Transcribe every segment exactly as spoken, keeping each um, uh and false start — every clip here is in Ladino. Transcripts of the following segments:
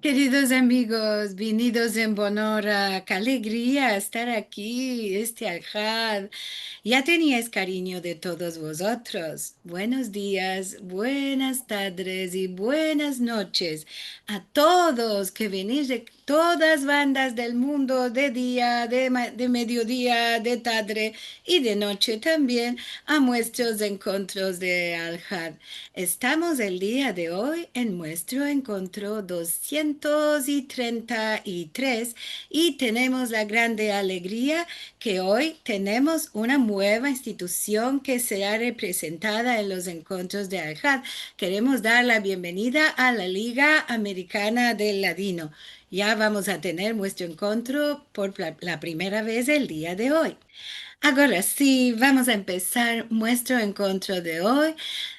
Keridos amigos, vinidos en bon ora. Ke alegria estar aki este Alhad. Ya tenia el karinyo de todos vozotros. Buenos dias, buenas tadres i buenas noches a todos ke venish de todas bandas del mundo, de dia, de ma-, de mediodia, de tadre i de noche tambien a muestros enkontros de Alhad. Estamos el dia de oy en muestro enkontro dosientos i trenta i tres i tenemos la grande alegria ke oy tenemos una mueva institusion ke sera reprezentada en los enkontros de Alhad. Keremos dar la bienvenida a la Liga Amerikana del Ladino. Ya vamos a tener muestro enkontro por la, la primera vez el dia de oy. Agora si, vamos a empesar muestro enkontro de oy.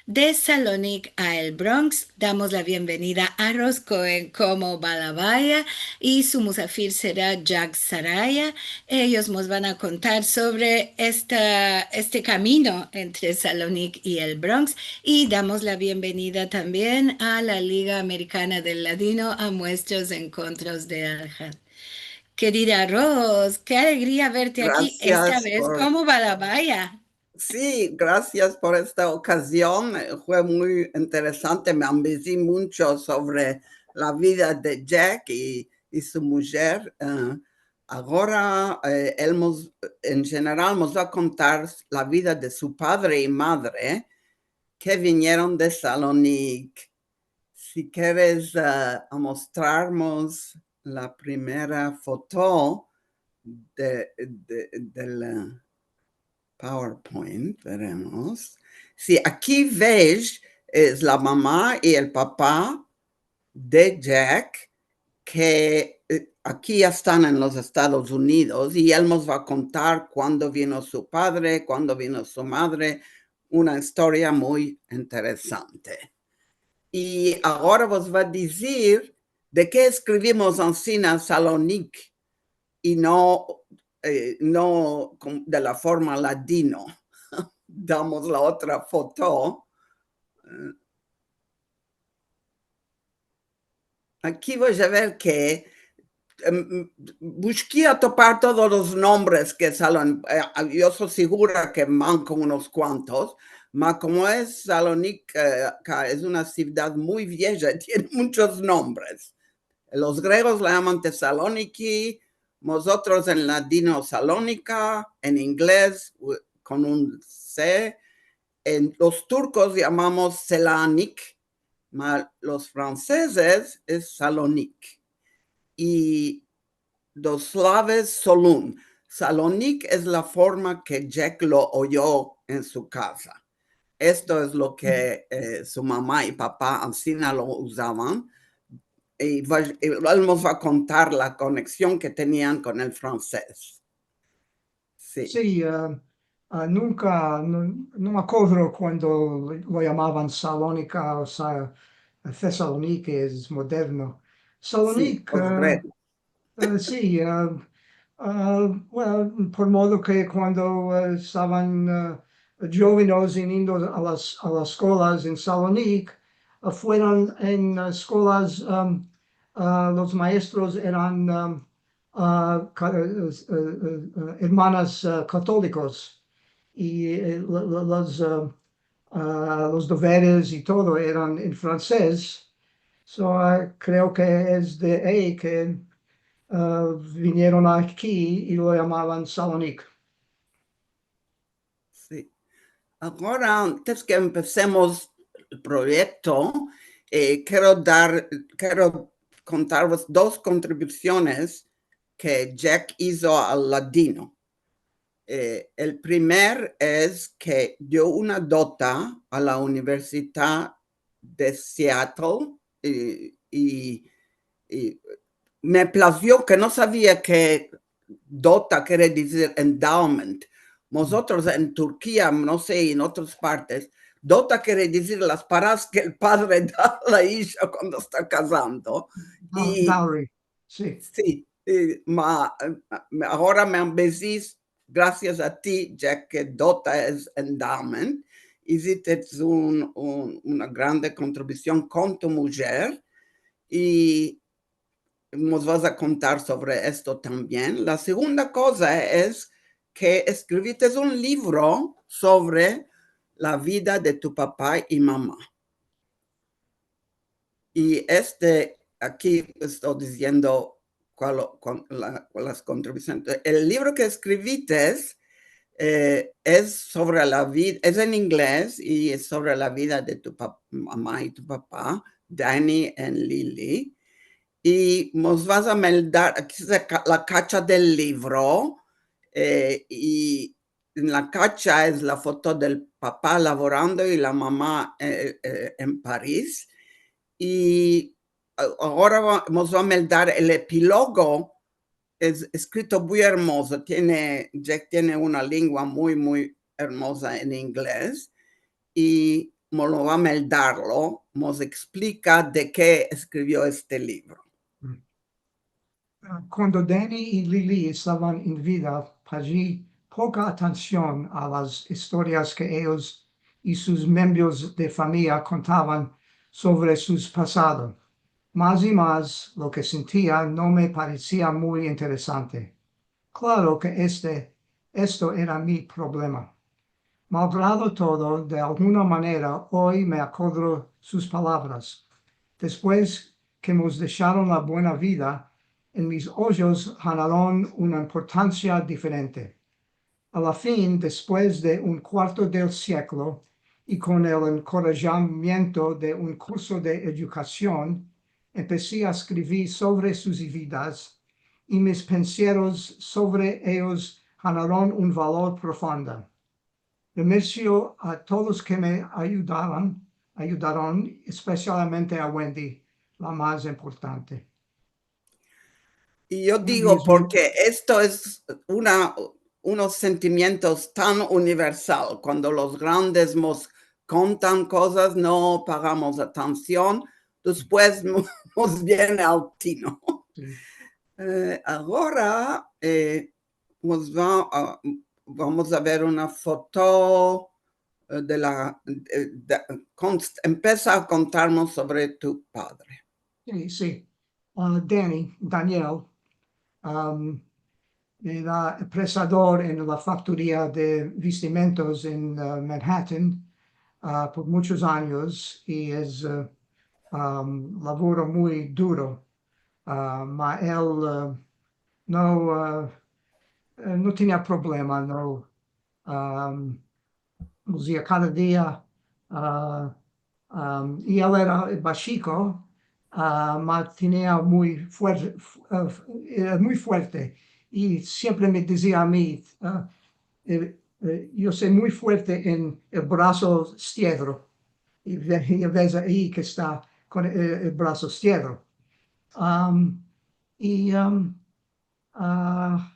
De Salonik a el Bronx, damos la bienvenida a Ros Cohen komo balabaya i su musafir sera Jack Saraya. Eyos mos van a kontar sovre esta, este kamino entre Salonik i el Bronx. I damos la bienvenida tambien a la Liga Amerikana del Ladino a muestros enkontros de Alhad. Kerida Ros, ke alegria verte aki esta vez komo balabaya. Grasias por Si, grasias por esta okazion. Eh, fue muy interesante. Me ambezi muncho sovre la vida de Jack i, i su mujer. Eh, agora, eh, el mos, en jeneral, mos va a kontar la vida de su padre i madre, ke vinieron de Salonik. Si keres, eh, amostrarmos la primera foto de, de, del, eh, PowerPoint, veremos. Si, aki ves, es la mama i el papa de Jack, ke, eh, aki ya estan en los Estados Unidos, i el mos va a kontar kuando vino su padre, kuando vino su madre, una istoria muy interesante. I agora vos va a dizir de ke eskrivimos ansina Salonik i no, eh, no kom-, de la forma ladino. Damos la otra foto. Eh, aki vos a ver ke, em, bushki a topar todos los nombres ke Salon-, eh, yo so sigura ke manko unos kuantos, ma komo es Salonik, eh, ka-, es una sivdad muy vieja, tiene munchos nombres. Los gregos la yaman Tesaloniki, mozotros en ladino Salonika, en inglez, u-, kon un C, en, los turkos yamamos Selanik, ma los fransezes es Salonik. I los slaves Solun. Salonik es la forma ke Jack lo oyo en su kaza. Esto es lo ke, eh, su mama i papa ansina lo uzavan. I va, i el mos va a kontar la koneksion ke tenian kon el fransez. Si. Si, eh, ah, nunka, no, no me akodro kuando lo yamavan Salonika o Sa-, Tesaloniki, es moderno. Salonik, si, los, eh, gregos. Eh, si, eh, eh, bueno, por modo ke kuando, eh, estavan, eh, djovenes viniendo a las, a las eskolas en Salonik, eh, fueron en, eh, eskolas, em, eh, los maestros eran, em, ah, ka-, eh, eh, eh, eh, ermanas, eh, katolikos. I, eh, lo-, lo-, los, eh, ah, los deveres i todo eran en fransez. So, ah, kreo ke es de ayi ke, ah, vinieron aki i lo yamavan Salonik. Si. Agora, antes ke empesemos el proyekto, eh, kero dar, kero kontarvos dos kontribusiones ke Jack izo al ladino. Eh, el primer es ke dio una dota a la Universidad de Seattle, i, i, i me plazio ke no savia ke dota kere dizir endowment. Mozotros en Turkia, no se, en otras partes, dota kere dizir las paras ke el padre da a la isha kuando esta kazando. Dow-, i dowry. Si. Si, i ma, agora me ambezi, grasias a ti, ya ke dota es endowment, izites un, un, una grande kontribusion kon tu mujer, i mos vas a kontar sovre esto tambien. La segunda koza es ke eskrivites un livro sovre la vida de tu papa i mama. I este, aki esto diziendo kual, kon-, la, las kontribusiones. El livro ke eskrivites, eh, es sovre la vid-, es en inglez i es sovre la vida de tu pap-, mama i tu papa, Danny and Lily. I mos vas a meldar, aki esta ka-, la kacha del livro, eh, i en la kacha es la foto del papa lavorando i la mama, eh, eh, en Paris. I a-, agora va-, mos va a meldar el epilogo, es eskrito muy ermozo, tiene, Jack tiene una lengua muy, muy ermoza en inglez, i mos lo va a meldarlo, mos eksplika de ke eskrivio este livro. Mm. Ah, kuando Danny i Lily estavan en vida, paji poka atension a las istorias ke eyos i sus miembros de famiya kontavan sovre sus pasado. Mas i mas, lo ke sentia no me paresia muy interesante. Klaro ke este, esto era mi problema. Malgrado todo, de alguna manera, oy me akodro sus palavras. Despues ke mos desharon la buena vida, en mis ojos ganaron una importansia diferente. A la fin, despues de un kuarto del sieklo, i kon el enkorajamiento de un kurso de edukasion, empesi a eskrivir sovre sus vidas, i mis pensieros sovre eyos ganaron un valor profundo. Remersio a todos ke me ayudaron, ayudaron, espesialmente a Wendy, la mas importante. I yo digo, porke esto es una, unos sentimientos tan universal. Kuando los grandes mos kontan kozas, no pagamos atension, despues mo-, mos viene al tino. Si. Eh, agora, eh, mos va a, vamos a ver una foto, eh, de la, de, de, konst-, empesa a kontarmos sovre tu padre. Si, si. Ah, Danny, Daniel, am, era empresador en la faktoria de vestimentos en, ah, Manhattan, ah, por muchos anyos, i es, ah, am, lavoro muy duro. Ah, ma el, ah, no, ah, eh, no tenia problema, no, am, o sea, kada dia, ah, am, i el era bashiko, ah, ma tenia muy fuer-, fu-, eh, fu-, eh, muy fuerte, i siempre me dizia a mi, ah, eh, eh, yo so muy fuerte en el braso istiedro, i ve-, i ves ayi ke esta kon el, el braso istiedro. Am, i, am, Ah,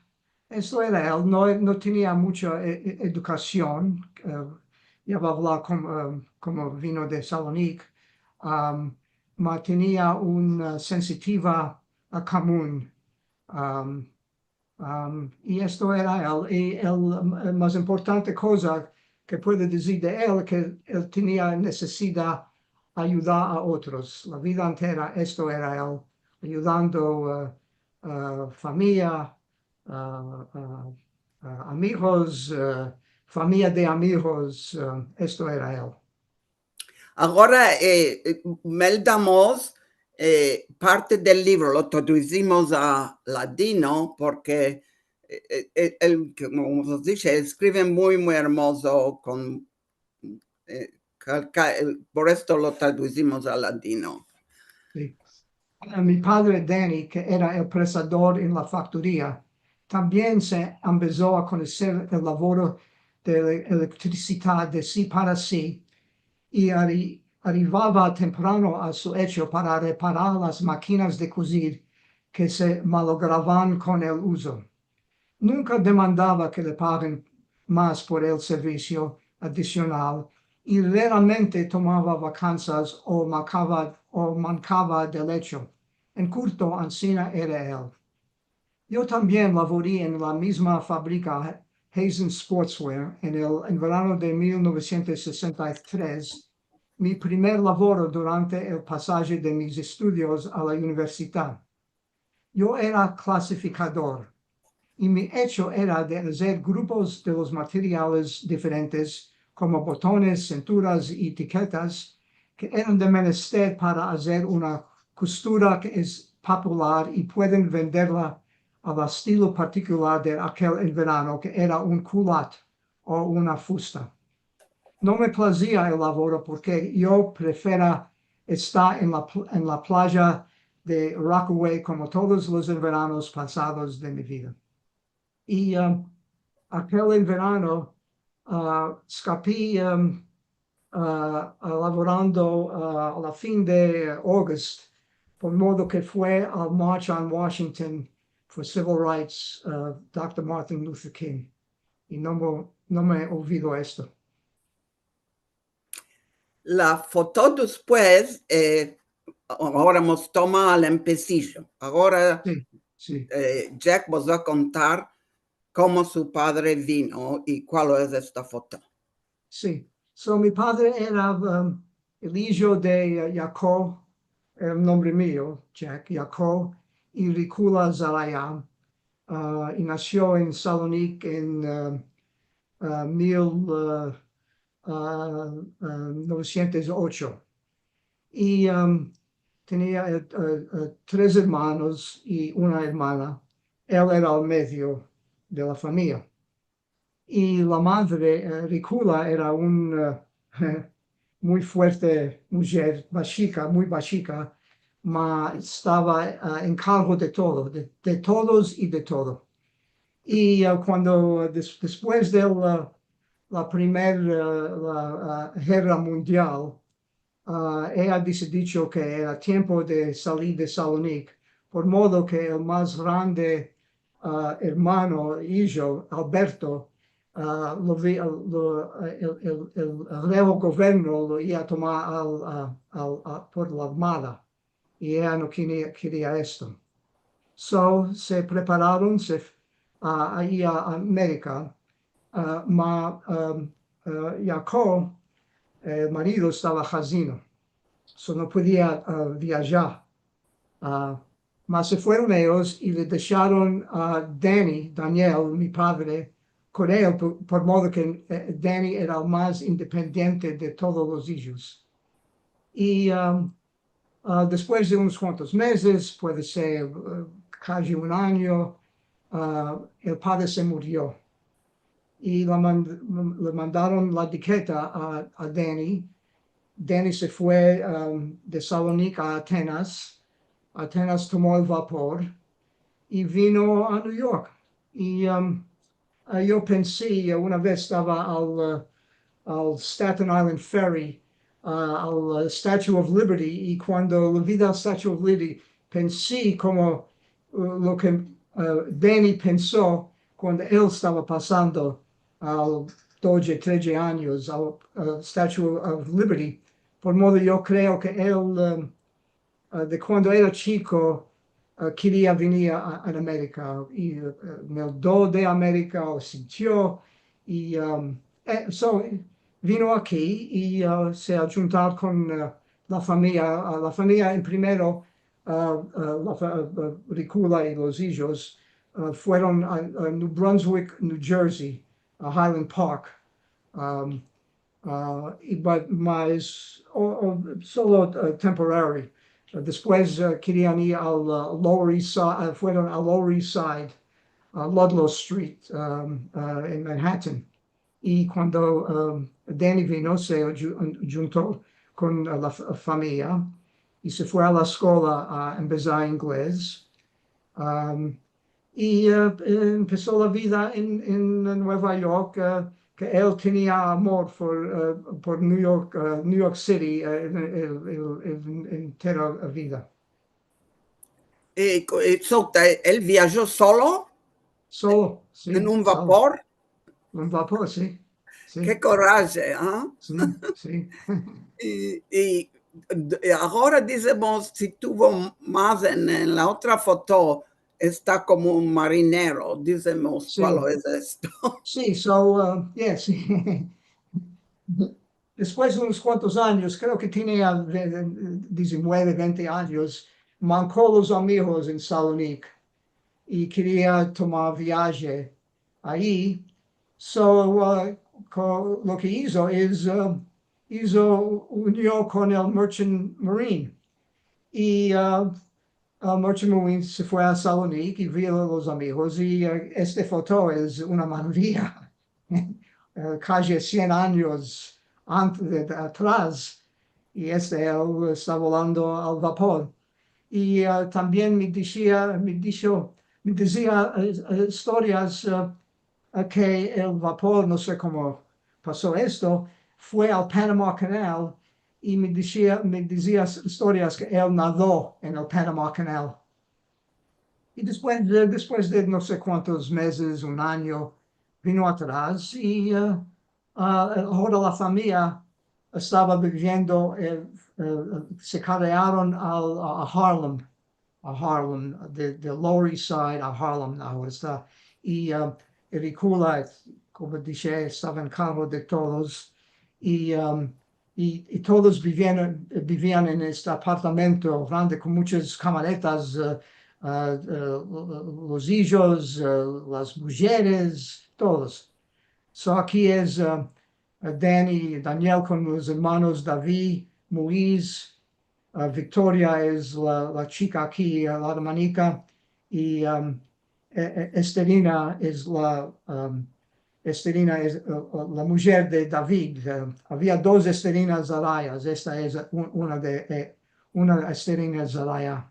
esto era el, no, no tenia mucha e-, e-, edukasion, eh, ya va avlar kom-, eh, komo vino de Salonik, am, ma tenia una, eh, sensitiva a komun, am, am, i esto era el, i el, eh, mas importante koza ke puedo dizir de el, ke el tenia nesesidad ayudar a otros. La vida entera esto era el, ayudando, eh, ah, famiya, ah, ah, ah, amigos, ah, famiya de amigos, ah, esto era el. Agora, eh, eh, meldamos, eh, parte del livro, lo traduzimos a ladino, porke, eh, eh, eh, el, komo vos dishe, eskrive muy, muy ermozo, kon eh, ka-, ka-, eh, por esto lo traduzimos al ladino. Si. Eh, mi padre Danny, ke era empresador en la faktoria, tambien se empeso a konoser el lavoro de ele-, elektrisidad de si para si, i arri-, arrivava temprano a su echo para reparar las makinas de kozir ke se malogravan kon el uzo. Nunka demandava ke le pagen mas por el servisio adisional i raramente tomava vakansas o mankava, o mankava del echo. En kurto, ansina era el. Yo tambien lavori en la mizma fabrika, Hazen Sportswear, en el, en verano de mil novesientos sesenta i tres, mi primer lavoro durante el pasaje de mis estudios a la universidad. Yo era klasifikador, i mi echo era de azer grupos de los materiales diferentes, komo botones, sinturas i etiketas, ke eran de menester para azer una kustura ke es popular i pueden venderla al estilo partikular de akel enverano, ke era un kulat o una fusta. No me plazia el lavoro porke yo prefera esta en la pl-, en la playa de Rockaway komo todos los enveranos pasados de mi vida. I, um, akel enverano, ah, eskapi, um, ah, ah, lavorando, ah, a la fin de August, por modo ke fue al March on Washington for Civil Rights, ah, doktor Martin Luther King. I no mo-, no me olvido esto. La foto despues, eh, agora mos toma al empesijo. Agora, si, si, eh, Jack vos va kontar komo su padre vino i kual es esta foto. Si. So, mi padre era, um, el ijo de, uh, Yako, el nombre mio, Jack, Yako i Rikula Zaraya, uh, i nasio en Salonik en, uh, uh, mil, uh, uh, uh, novesientos ocho. I, um, tenia, eh, eh, eh, tres ermanos i una ermana. El era el medio de la famiya. I la madre, eh, Rikula, era un, eh, muy fuerte mujer, bashika, muy bashika, ma estava, eh, en kargo de todo, de, de todos i de todo. I, eh, kuando des-, despues de la, la primer, eh, la, eh, gerra mundial, ah, eya disidicho ke era tiempo de salir de Salonik, por modo ke el mas grande, ah, ermano, ijo, Alberto, ah, lo vi-, lo, eh, el, el, el reo governo lo ia tomar al, ah, al, ah, por la armada. I eya no keria, keria esto. So, se prepararon, se f-, a, a ir a Amerika, ah, ma, um, ah, Yako, el marido, estava hazino. So, no podia, ah, viajar. Ah, ma se fueron eyos i le desharon a Danny, Daniel, mi padre, kon el, por, por modo ke, eh, Danny era el mas independiente de todos los ijos. I, um, ah, despues de unos kuantos mezes, puede ser, eh, kaji un anyo, ah, el padre se murio. I la mand-, le mandaron la diketa a, a Danny. Danny se fue, um, de Salonik a Atenas. Atenas tomo el vapor i vino a New York. I, um, ah, yo pensi, eh, una vez estava al, eh, al Staten Island Ferry, ah, al, eh, Statue of Liberty, i kuando lo vi al Statue of Liberty, pensi komo, eh, lo ke, eh, Danny penso kuando el estava pasando al doje, treje anyos, al, eh, Statue of Liberty, por modo yo kreo ke el, eh, ah, de kuando era chiko, ah, keria venir a, a Amerika, i, eh, en el do de Amerika lo sintio, i, um, eh, so, vino aki i, ah, se ajuntar kon, ah, la famiya, ah, la famiya en primero, ah, ah, la fa-, ah, ah, Rikula i los ijos, ah, fueron a, a New Brunswick, New Jersey, a Highland Park. Um, ah, i ba-, mas, o, o solo, ah, temporary. Ah, despues, ah, kerian ir al, ah, Lower East Side, ah, fueron a Lower East Side, ah, Ludlow Street, um, ah, en Manhattan. I kuando, um, Danny vino, se ju-, junto kon, ah, la f-, famiya i se fue a la eskola a empesar inglez. Um, i, eh, empeso la vida en, en Nueva York, eh, ke el tenia amor por, eh, por New York, eh, New York City, eh, en, en, en, en entera vida. I, i, so, el viajo solo? Solo, si, en un solo. Vapor? Un vapor, si, si. Ke koraje, ah? Si, si. I, i, d-, agora dizemos, si tuvo mas en, en la otra foto, esta komo un marinero, dizemos, si. Kual es esto? Si, so, uh, yes. Despues de unos kuantos anyos, kreo ke tenia, eh, dizinueve, vente anyos, manko los amigos en Salonik i keria tomar viaje ayi. So, uh, ko-, lo ke izo es, uh, izo unio kon el Merchant Marine. I, uh, el Merchant Marine se fue a Salonik i vio los amigos i, uh, este foto es una maravia. Eh, kaji sien anyos ant-, de, de atras, i este el esta volando al vapor. I, eh, tambien me dizia, me disho, me dizia, eh, eh, istorias, eh, eh, ke el vapor, no se komo paso esto, fue al Panama Canal, i me dizia, me dizia istorias ke el nado en el Panama Canal. I despues de, despues de no se kuantos mezes, un anyo, vino atras i, eh, ah, agora la famiya estava biviendo, eh, eh, se karrearon al, a, a Harlem, a Harlem, de, de Lower East Side a Harlem agora esta. I, eh, Rikula, komo dishe, estava en kargo de todos. I, um, i, i todos bivian, bivian en este apartamento grande kon muchas kamaretas, eh, eh, eh, los ijos, eh, las mujeres, todos. So aki es, eh, Danny, Daniel kon los ermanos David, Moiz, eh, Victoria es la, la chika aki, eh, la ermanika, i, um, e, e, Esterina es la, um, Esterina es, eh, eh, la mujer de David. Eh, avia dos Esterinas Zarayas. Esta es un-, una de, eh, una Esterina Zaraya.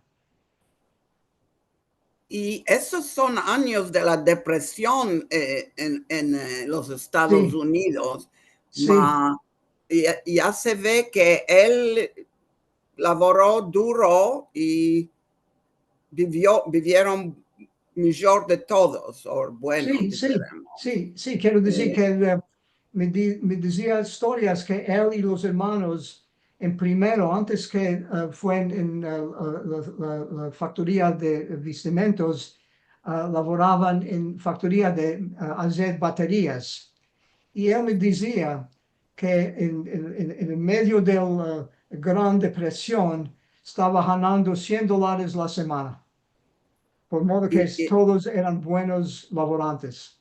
I esos son anyos de la depresion, eh, en, en, eh, los Estados Unidos. Si. Ma, i, i ya se ve ke el lavoro duro i bivio, bivieron mijor de todos, o bueno, diseremos. Si, si, kero dizir ke el, eh, me di-, me dizia istorias ke el i los ermanos en primero, antes ke, eh, fue en, en, eh, eh, la, la, la faktoria de vistimentos, eh, lavoravan en faktoria de, eh, azer baterias. I el me dizia ke en, en, en, en medio del, eh, Gran Depresion estava ganando sien dolares la semana. Por modo ke todos eran buenos lavorantes.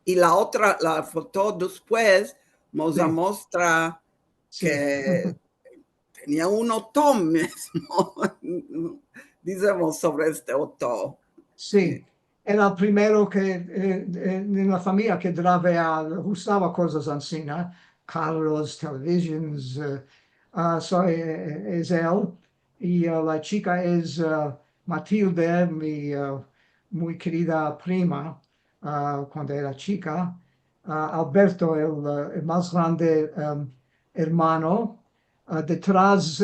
I la otra, la foto despues, mos amostra ke tenia un oto mezmo. Dizemos sovre este oto. Si. Era el primero ke, eh, eh, en la famiya ke dravea, gustava kozas ansina, karros, televisions, eh, ah, so, eh, eh, es el. I, eh, la chika es, eh, Matilde, mi, eh, muy kerida prima, ah, kuando era chika. Ah, Alberto, el, eh, el mas grande, em, ermano. Ah, detras,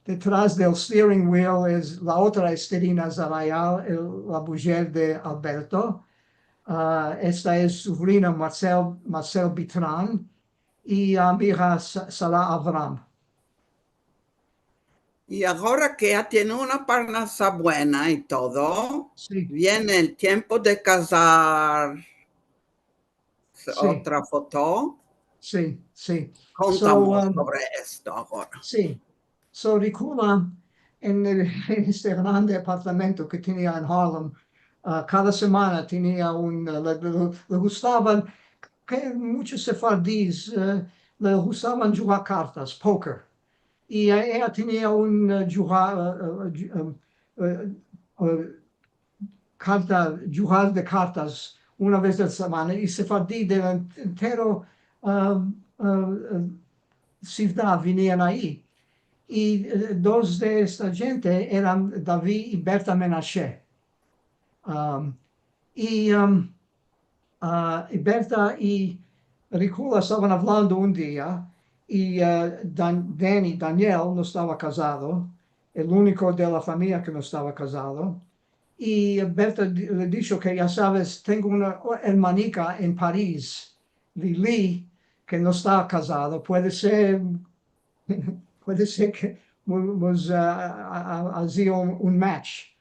detras del steering wheel es la otra Esterina Zarayal, el, la mujer de Alberto. Ah, esta es sovrina Marcel, Marcel Bitran i amiga Sa-, Sara Avram. I agora ke ya tiene una parnasa buena i todo, viene el tiempo de kazar. Si. Otra foto. Si, si. Kontamos sovre esto agora. Si. So, Rikula, en el, en este grande apartamento ke tenia en Harlem, ah, kada semana tenia un, ah, le, le, le gustavan, ke muchos sefardis, eh, le gustavan djugar kartas, poker. I, eh, eya tenia un, eh, djuga-, eh, eh, dju-, eh, eh, eh, karta, djugar de kartas una vez a la semana, i sefardi del en-, entero, ah, ah, ah, sivdad vinian ayi. I, eh, dos de esta djente eran David i Berta Menashe. Am, i, am, ah, i Berta i Rikula estavan avlando un dia, i, ah, Dan-, Danny, Daniel, no estava kazado, el uniko de la famiya ke no estava kazado, i Berta di-, le disho ke, ya saves, tengo una o-, ermanika en Paris, Lili, ke no esta kazado, puede ser, puede ser ke mo-, mos, ah, a, a, azia un, un match.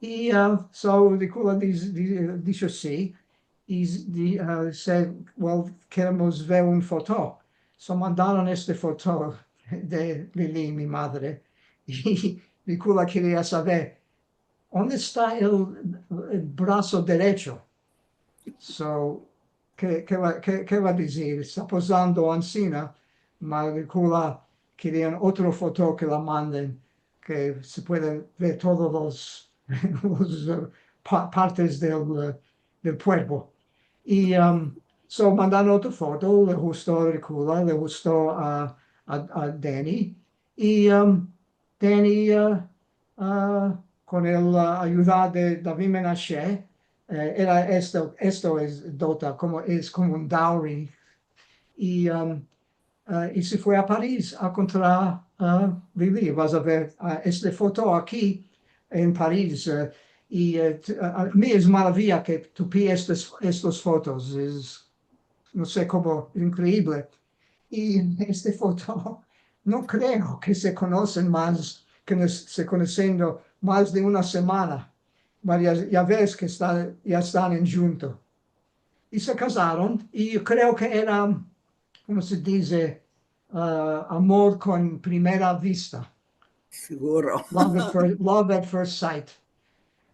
I, ah, so, Rikula dis-, di-, disho si, i s-, di-, ah, se, well, keremos ver un foto. So, mandaron este foto de Lili, mi madre. I, Rikula keria saver, "Onde esta el, el braso derecho?" So, ke, ke va, ke, ke va dizir? Esta pozando ansina, ma Rikula kerian otro foto ke la manden, ke se puede ver todos los, los, eh, pa-, partes del, eh, del kuerpo. I, um, so, mandan otro foto, le gusto a Rikula, le gusto a, a, a Danny. I, um, Danny, eh, eh, kon el, eh, ayuda de David Menashe, eh, era esto, esto es dota, komo, es komo un dowry. I, um, eh, i se fue a Paris a enkontrar, eh, Lili. Vas a ver, eh, este foto aki en Paris, eh, i, eh, t-, eh, mi es maraviya ke topi estos, estos fotos, es, no se komo, inkreivle. I este foto, no kreo ke se konosen mas, ke no se konosiendo mas de una semana. Ma ya, ya ves ke esta, ya estan en djunto. I se kazaron, i kreo ke era, komo se dize, eh, amor kon primera vista. Siguro. Love at fir-, love at first sight.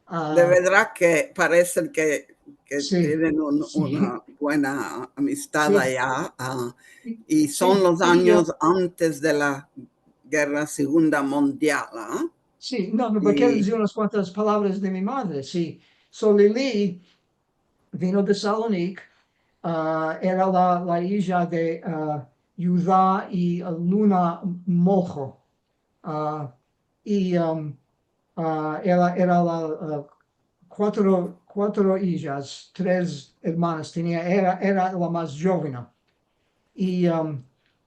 Ah, de verdad ke paresen ke, ke si, tienen un, si, una buena amistad, si, aya, ah, i, i son los anyos antes de la gerra segunda mundial, ah. Si, no, no, ma kero dizir unas kuantas palavras de mi madre, si. So, Lili vino de Salonik, ah, era la, la ija de, ah, Yuda i, ah, Luna Mojo. Ah, i, um, ah, era, era la, ah, kuatro, kuatro ijas, tres ermanas tenia, era, era la mas djovena. I, um,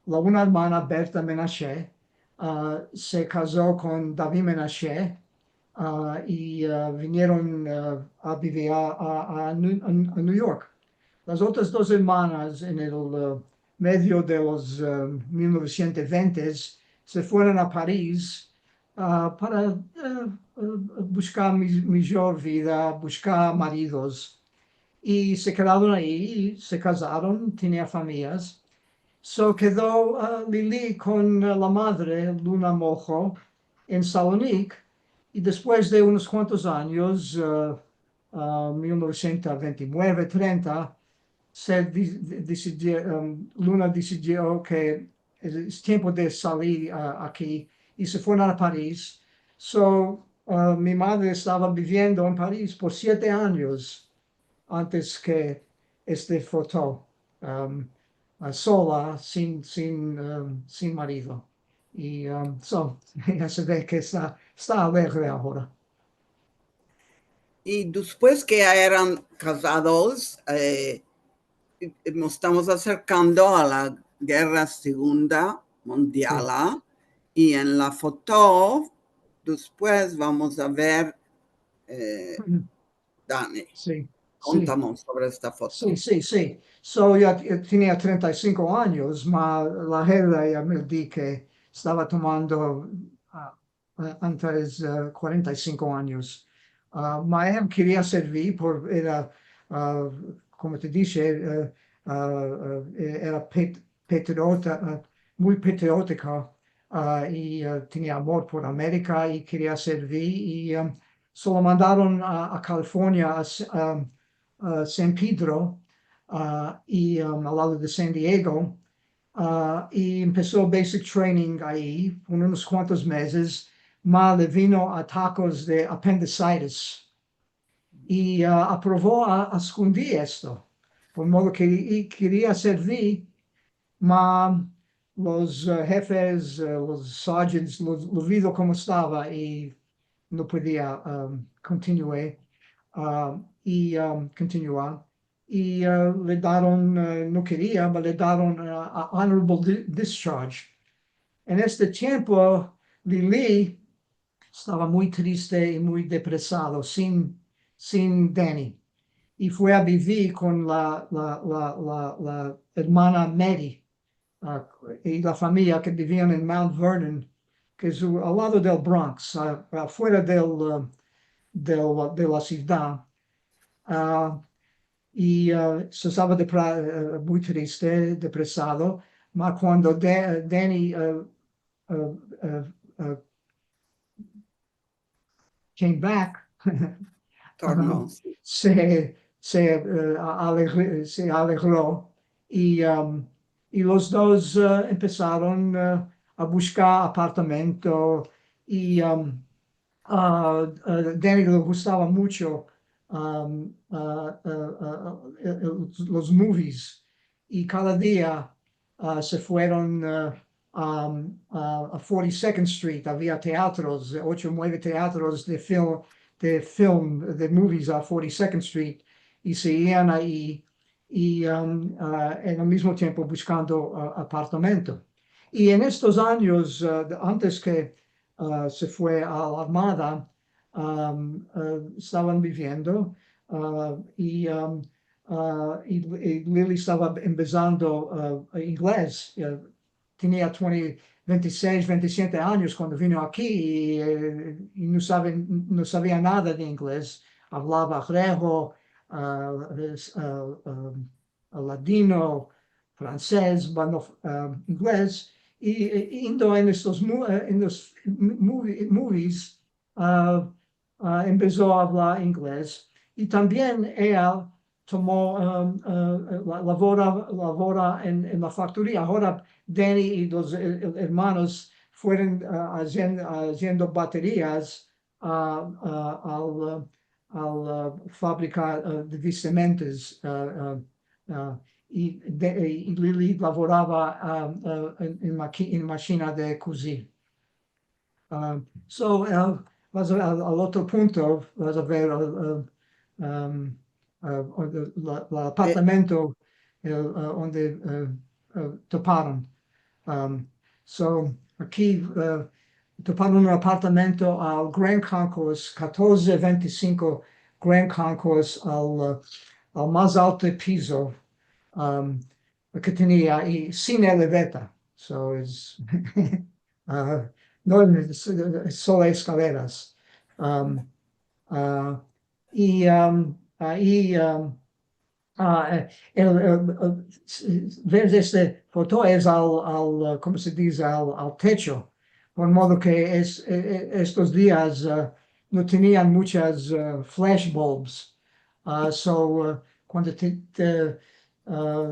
la una ermana, Berta Menashe, ah, se kazo kon David Menashe, ah, i, ah, vinieron, ah, a bivir a, a, a Nu-, a, a New York. Las otras dos ermanas en el, ah, medio de los, ah, mil novesientos ventes se fueron a Paris, ah, para, ah, ah, bushkar mi-, mijor vida, bushkar maridos. I se kedaron ayi, i se kazaron, tenia famiyas. So kedo, ah, Lili kon, ah, la madre, Luna Mojo, en Salonik, i despues de unos kuantos anyos, ah, ah, mil novesientos vente i mueve, trenta, se di-, di-, desidio, em, Luna desidio ke es, es tiempo de salir, ah, aki, i se fueron a Paris. So, ah, mi madre estava biviendo en Paris por siete anyos antes ke este foto, em, ah, sola, sin, sin, em, sin marido. I, um, so, ya se ve ke esta, esta alegre agora. I despues ke ya eran kazados, eh, i, i mos estamos aserkando a la gerra segunda mundial, si, i en la foto, despues vamos a ver, eh, Danny, si, si, kontanos sovre esta foto. Si, si, si. So, ya t-, ya tenia trenta i sinko anyos, ma la gerra ya me di ke estava tomando, ah, ah, antes, ah, kuarenta i sinko anyos. Ah, ma em keria servir por, era, ah, komo te dishe, eh, ah, ah, era pet-, patriota, ah, muy patriotika, ah, i, ah, tenia amor por Amerika i keria servir i, ah, so lo mandaron a, a California, a S-, a, a San Pedro, a, i, um, al lado de San Diego, a, i empeso basic training ayi por unos kuantos mezes, ma le vino atakes de apendicitis. I, a, aprovo a, a eskondir esto, por modo ke, i keria servir, ma los, eh, hefes, eh, los sergeants, lo, lo vido komo estava i no podia, um, kontinuar, um, i, um, kontinuar. I, eh, le daron, eh, no keria, ma le daron, eh, a honorable di-, discharge. En este tiempo, Lili estava muy triste i muy depresado, sin, sin Danny. I fue a bivir kon la, la, la, la, la ermana Mary, ah, i la famiya ke bivian en Mount Vernon, ke es u-, al lado del Bronx, ah, afuera del, ah, del, de la sivdad. Ah, i, ah, se estava depra-, eh, muy triste, depresado, ma kuando Da-, Danny, eh, eh, eh, eh, came back, Torno. se, se, eh, a- alegre- se alegro i, um, i los dos, eh, empesaron, eh, a bushkar apartamento i, um, a, a Danny le gustava muncho, um, a, a, a, el- el- los movies i kada dia, ah, se fueron, ah, um, a, a forty-second Street. Avia teatros, ocho o mueve teatros de film, de film, de movies a forty-second Street i se ian ayi i, um, ah, en el mizmo tiempo bushkando, ah, apartamento. I en estos anyos, ah, de- antes ke, ah, se fue a la armada, um, ah, estavan biviendo, ah, i, um, ah, i, i Lily estava empesando, ah, inglez. Eh, tenia twenty, vente i sesh, vente i siete anyos kuando vino aki i, eh, i no save- no savia nada de inglez. Avlava grego, ah, es- ah, ah, ladino, fransez, bueno, ah, inglez. I, i indo en estos mu- eh, en los mu- movies, ah, ah, empeso a avlar inglez. I tambien eya tomo, um, ah, la- lavora, lavora en, en la faktoria. Agora Danny i los, eh, eh, ermanos fueron, ah, azien- aziendo baterias a, a, al, ah, al, ah, fabrika, ah, de vestimentas, ah, ah, ah, i, de- i Lily lavorava, ah, ah, en, en maki- en mashina de kuzir. Ah, so, ah, vas a, al, al otro punto, vas a ver, ah, ah, um, ah, onde la, la apartamento, el, ah, onde, ah, ah, toparon. Um, so, aki, ah, toparon un apartamento al Grand Concourse, katorze vente i sinko Grand Concourse, al, ah, al mas alto piso, um, ke tenia i sin eleveta. So, es, ah, no es, es solo eskaleras. Um, ah, i, um, ah, i, um, ah, eh, el, el, el, s- ver este foto es al, al, ah, komo se dize, al, al techo. Por modo ke es, eh, eh, estos dias, ah, no tenian munchas, ah, flash bulbs. Ah, so, ah, kuando te- te- ah,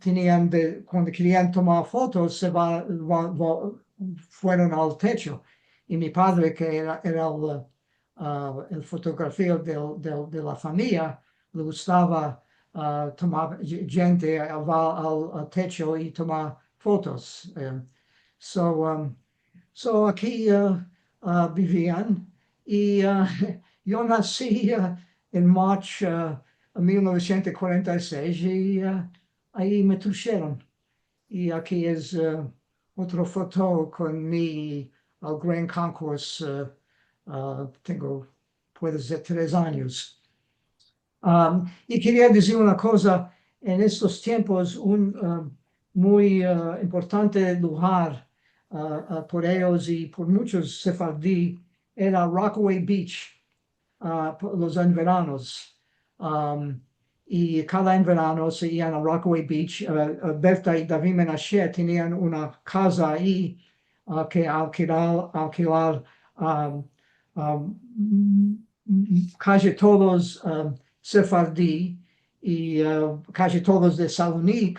tenian de, kuando kerian tomar fotos, se va, va- va- fueron al techo. I mi padre, ke era, era el, ah, el fotografia del, del- de la famiya, le gustava, ah, tomar dj- djente, ah, va al, al techo i tomar fotos. Eh. So, um, so aki, ah, ah, bivian i, ah, yo nasi, ah, en March, ah, mil novesientos kuarenta i sesh i, ah, ayi me trusheron. I aki es, ah, otro foto kon mi al Grand Concourse, ah, ah, tengo, puede ser, tres anyos. Um, i keria dizir una koza, en estos tiempos un, um, muy, ah, importante lugar, ah, ah, por eyos i por munchos sefardi era Rockaway Beach, ah, po- los enveranos. Um, i kada enverano se ian a Rockaway Beach. Ah, ah, Berta i David Menashe tenian una kaza ayi, ah, ke alkilar, alkilar, um, um, m- m- kaji todos, um, sefardi i, ah, kaji todos de Salonik,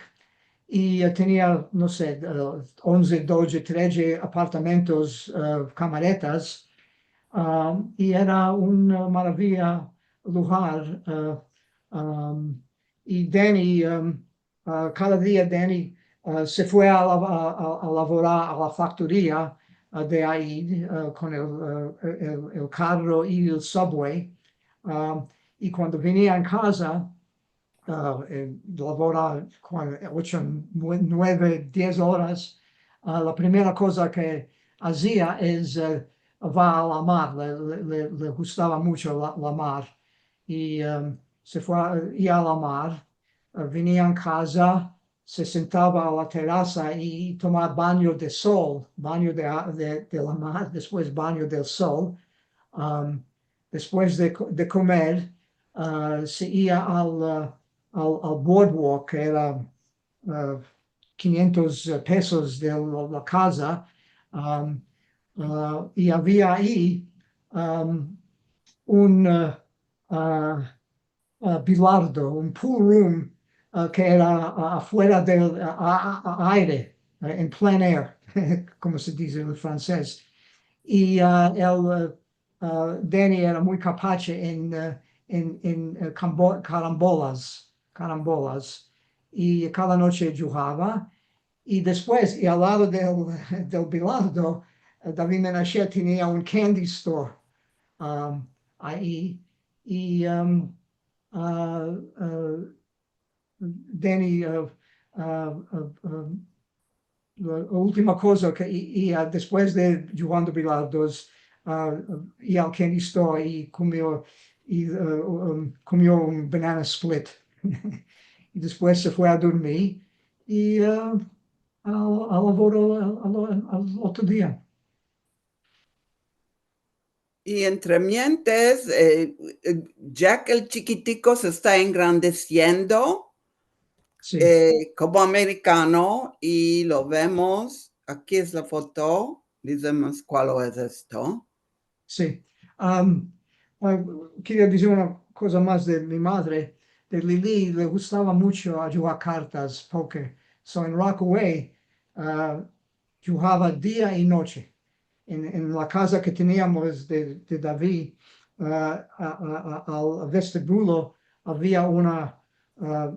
i, ah, tenia, no se, ah, onze, dodje, tredje apartamentos, ah, kamaretas, um, i era un, ah, maraviya lugar, ah, um, i Danny, um, ah, kada dia Danny, ah, se fue a, la- a, a- a lavorar a la faktoria, ah, de ayi, ah, kon el, ah, el, el karro i el subway. Ah, i kuando venia en kaza, ah, eh, lavora kuan- ocho, nue- nueve, diez oras, ah, la primera koza ke azia es, eh, va a la mar, le, le- le- le gustava muncho la, la mar. I, em, se fue a, i a la mar, eh, venia en kaza, se sentava a la terasa i tomava banyo de sol, banyo de, a- de, de la mar, despues banyo del sol. Am, despues de, ko- de komer, ah, se ia al, ah, al, al boardwalk, ke era, ah, kinyentos pesos de la, la kaza, am, ah, i avia ayi, am, un, eh, ah, ah, bilardo, un pool room, ah, ke era, ah, afuera del, ah, ah, ah, aire, eh, en plein air, komo se dize en fransez. I, ah, el, eh, ah, Danny era muy kapache en, eh, en, en, eh, kambo-, karambolas, karambolas. I kada noche djugava. I despues, i al lado del, del bilardo, eh, David Menashe tenia un candy store, um, ai. I, um, ah, ah, Danny, ah, ah, ah, ah, la ultima koza ke, i, i, ah, despues de djugando bilardos, ah, i al candy store i komio, i, ah, um, komio un banana split. I despues se fue a dormir i, ah, al, al lavoro al, al, al otro dia. I entremientes, eh, eh, ya ke el chikitiko se esta engrandesiendo, Si. Eh, komo amerikano, i lo vemos, aki es la foto, dizemos kualo es esto. Si. Am, ah, keria dizir una koza mas de mi madre, de Lili, le gustava muncho a djugar kartas, poker. So, en Rockaway, ah, djugava dia i noche. En, en la kaza ke teniamos de, de David, ah, a, a, a, al vestibulo avia una, ah,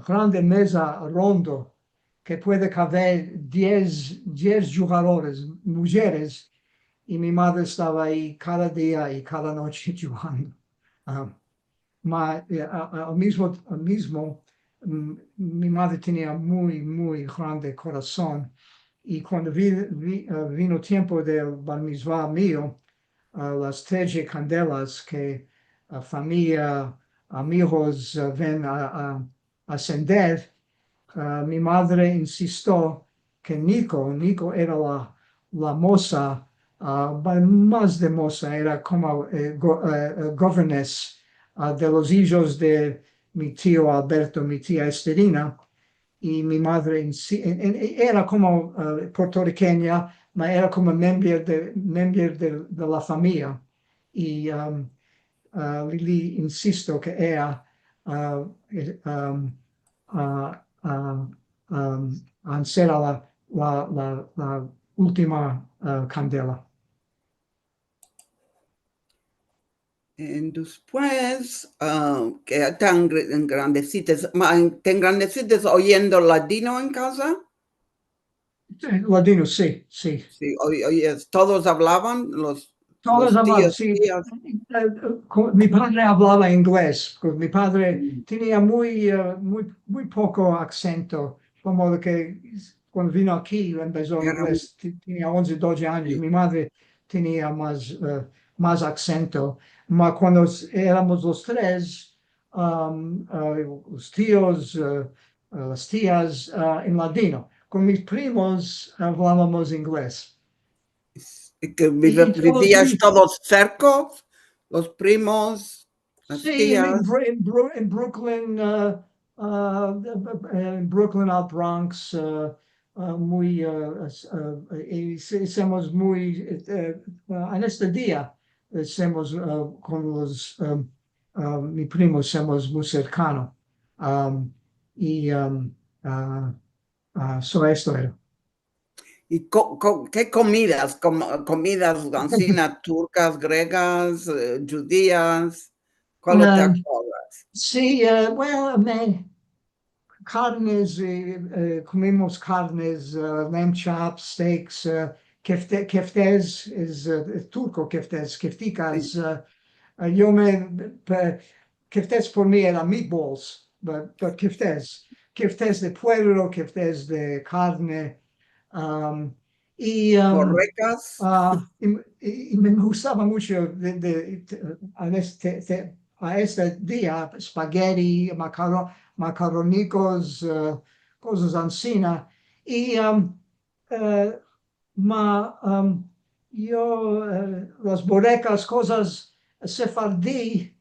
grande meza rondo ke puede kaver diez, diez djugadores, mujeres, i mi madre estava ai kada dia i kada noche djugando. Ah, ma, eh, a, a, al mizmo, al mizmo, mm, mi madre tenia muy, muy grande korason, i kuando vi-, vi-, eh, vino tiempo del bar mizva mio, ah, las tres kandelas ke, ah, famiya, amigos, ah, ven a, a, asender, ah, mi madre insistio ke Niko, Niko era la, la moza, ah, ba-, mas de moza, era komo, eh, go-, eh, eh, governess, ah, de los ijos de mi tio Alberto, mi tia Esterina, i mi madre insi-, en, en, era komo, ah, puertorikenya, ma era komo miembro de, miembro de, de la famiya. I, um, ah, Lili insistio ke eya, ah, eh, um, ah, ah, um, ansera la, la, la, la ultima, ah, kandela. En despues, ah, ke te engr-, engrandesites, ma, te engrandesites oyendo ladino en kaza? Si, ladino, si, si. Si, oy-, oyes, todos avlavan, los, Todos los avlavan, tios, si. Tias. Eh, ko-, mi padre avlava inglez, ko-, mi padre Mm. tenia muy, eh, muy, muy poko aksento, komo de ke kuando vino aki empeso Era inglez, ti-, tenia onze, dodje anyos. Si. Mi madre tenia mas, eh, mas aksento. Ma kuando s-, eramos los tres, um, eh, los tios, eh, eh, las tias, eh, en ladino. Kon mis primos avlavamos inglez. I ke vive-, I todos vivias mis todos serkos, los primos, las tias. Si, en Bru-, en Bru-, en Brooklyn, eh, eh, en Brooklyn al Bronx, eh, eh, muy, eh, es-, eh, i se-, semos muy, eh, eh, en este dia, eh, semos, eh, kon los, eh, eh, mi primo, semos muy serkano. Am, i, am, ah, ah, so esto era. I ko-, ko-, ke komidas? Komo, komidas ansina, turkas, gregas, eh, djudias? Kualo te Am, akordas? Si, eh, well, me, karnes, eh, eh, komimos karnes, eh, lamb chops, steaks, eh, kefte-, keftes, es, eh, es turko keftes, keftikas, Si. eh, eh, yo me, pe-, keftes por mi era meatballs, but, but keftes, keftes de puerko, keftes de karne, am, i, am, Borrekas. ah, i, i, i me gustava muncho de, de, de, a este, te-, a este dia, spaghetti, makaro-, makaronikos, eh, kozas ansina. I, am, eh, ma, am, yo, eh, las borrekas, kozas sefardi,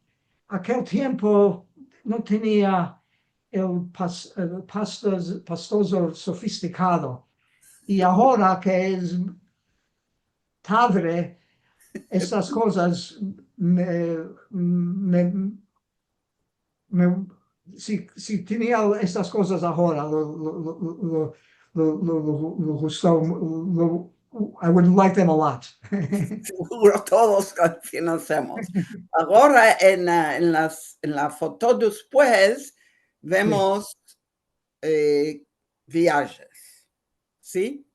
akel tiempo no tenia el pas-, el pastos-, pastozo sofistikado. I agora ke es padre, estas kozas me, me, me, si, si tenia estas kozas agora, lo, lo, lo, lo, lo, lo, lo, lo gusto, lo, I would like them a lot. Seguro todos konozemos. Agora en, ah, en las, en la foto despues vemos, eh, viajes. Si?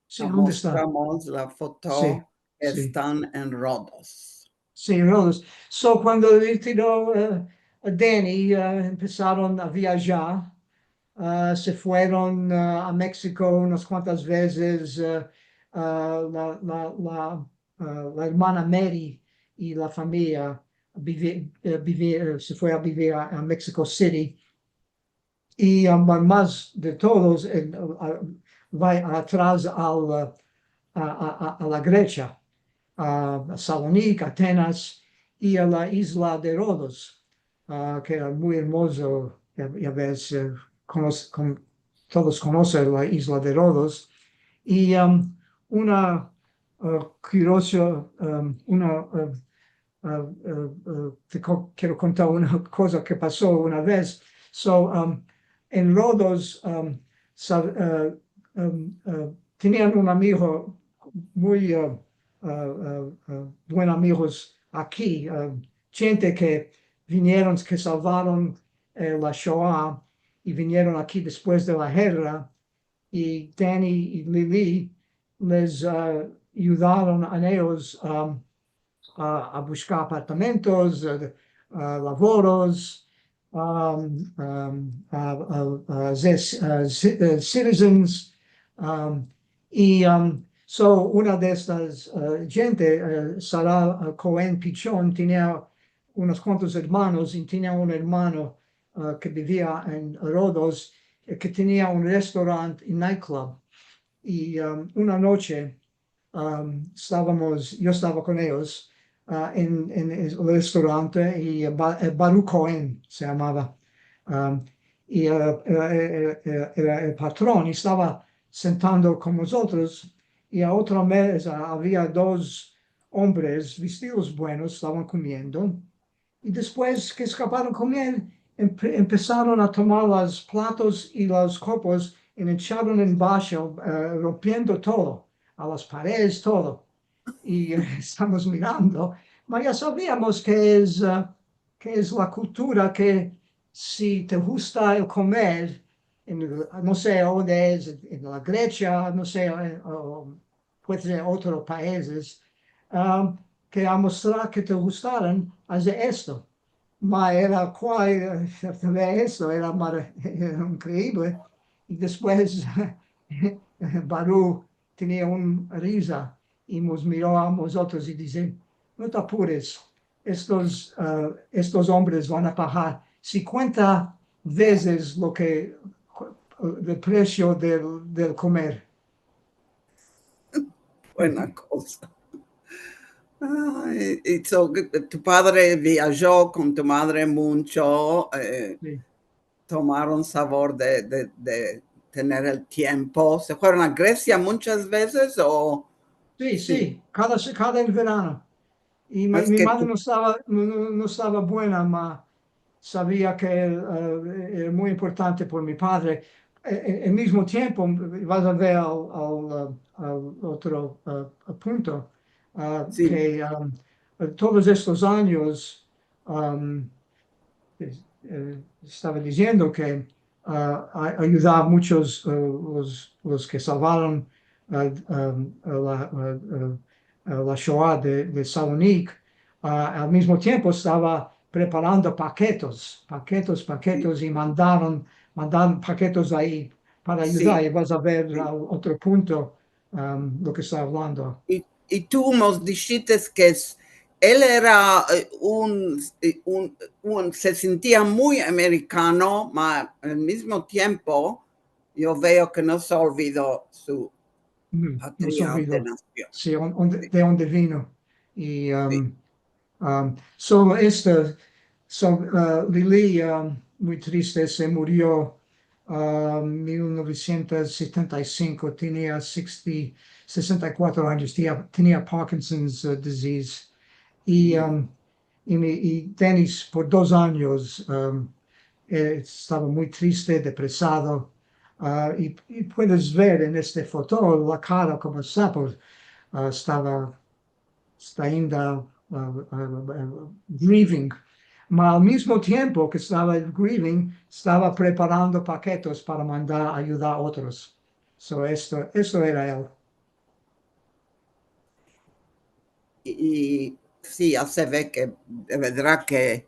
Si, onde estan? Mostramos la foto. Si, si. Estan en Rodos. Si, Rodos. So, kuando el tiro, eh, a Danny, eh, empesaron a viajar, ah, se fueron, ah, a Meksiko unas kuantas vezes, eh, ah, la, la, la, ah, la ermana Mary i la famiya bivi-, eh, bivi-, eh, se fue a bivir a, a Mexico City. I, ah, ma-, mas de todos, eh, ah, va atras al, ah, a, a, a, a la Gresia, a Salonik, Atenas, i a la izla de Rodos, ah, ke era muy ermozo, ya, ya ves, eh, kono-, kon-, todos konosen la izla de Rodos. I, am, una, eh, kurioso, am, una, eh, eh, eh, eh, te ko-, kero kontar una koza ke paso una vez. So, um, en Rodos, um, sa-, eh, um, eh, tenian un amigo muy, eh, eh, eh, eh, buen amigos aki, eh, djente ke vinieron, ke salvaron, eh, la Shoa i vinieron aki despues de la gerra, i Danny i Lili les, ah, ayudaron a eyos, ah, a, a bushkar apartamentos, ah, ah, lavoros, ah, ah, ah, ah, ah, zes-, ah, ci-, eh, citizens, ah, i, ah, so, una de estas, ah, djente, eh, Sarah, ah, Cohen Pichon, tenia unos kuantos ermanos, i tenia un ermano, ah, ke bivia en Rodos, eh, ke tenia un restaurant i nightclub. I, um, una noche, um, estavamos, yo estava kon eyos, ah, en, en el restaurante i, eh, Ba-, eh, Baruch Cohen se yamava. Um, i, eh, eh, eh, eh, era el patron i estava sentando kon mozotros i a otra meza avia dos ombres vestidos buenos, estavan komiendo. I despues ke eskaparon komer, empe-, empesaron a tomar los platos i los kopos i echaron en basho, eh, rompiendo todo, a las paredes, todo. I, eh, estamos mirando, ma ya saviamos ke es, eh, ke es la kultura ke si te gusta el komer, en, no se onde es, en la Gresia, no se, eh, o, puede ser otros paizes, ah, ke a mostrar ke te gustaron, aze esto. Ma era kual, eh, esto era mara-, era inkreivle. I despues Baruch tenia un riza i mos miro a mozotros i dize: "No te apures, estos, ah, estos ombres van a pagar sinkuenta vezes lo ke, el presio del, del komer." Buena koza. Ay, i so, tu padre viajo kon tu madre muncho, eh, Si. Tomaron savor de, de, de tener el tiempo. Se fueron a Gresia munchas vezes o? Si, si, kada, kada el verano. I mi, Es mi ke madre tu no estava, no, no, no estava buena, ma savia ke, eh, era muy importante por mi padre. E, e, el mizmo tiempo, vas a ver al, al, eh, al otro, eh, punto, ah, Si. ke, ah, todos estos anyos, am, eh, estava diziendo ke, ah, a, ayuda a munchos, eh, los, los ke salvaron, ah, am, la, ah, ah, ah, la Shoa de, de Salonik, ah, al mizmo tiempo estava preparando paketos, paketos, paketos, i mandaron, mandaron paketos ayi para Si. ayudar. I vas a ver Si. Al otro punto, am, lo ke esta avlando. I, i tu mos dishites ke es, el era, eh, un, eh, un, un, se sintia muy amerikano, ma al mizmo tiempo yo veo ke no se olvido su Uju, no se patria, onde olvido. nasio. Si, on-, onde, de onde vino. I, Si. am, am, so esta, so, ah, Lili, am, muy triste, se murio, ah, mil novesientos setenta i sinko, tenia sesenta, sesenta i kuatro anyos, tenia, tenia Parkinson's, ah, disease. I, Uju. am, i mi, i Denis por dos anyos, em, eh, estava muy triste, depresado, a, i, i puedes ver en este foto la kara komo esta, por, a, estava, esta ainda, a, a, a, grieving. Ma al mizmo tiempo ke estava grieving, estava preparando paketos para mandar ayudar otros. So, esto, esto era el. I, i si, ya se ve ke de verdad ke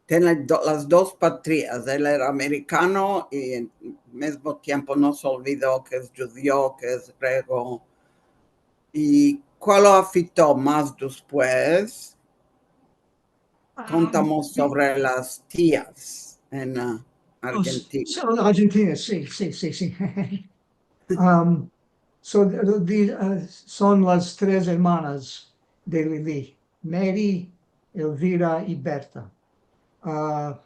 tiene do-, las dos patrias. El era amerikano i al mizmo tiempo no se olvido ke es djudio, ke es grego. I kualo afekto mas despues? Kontamos sovre las tias en, a, Argentina. Argentina, si, si, si, si. Am, so, di, a, son las tres ermanas de Lili, Mary, Elvira i Berta. A,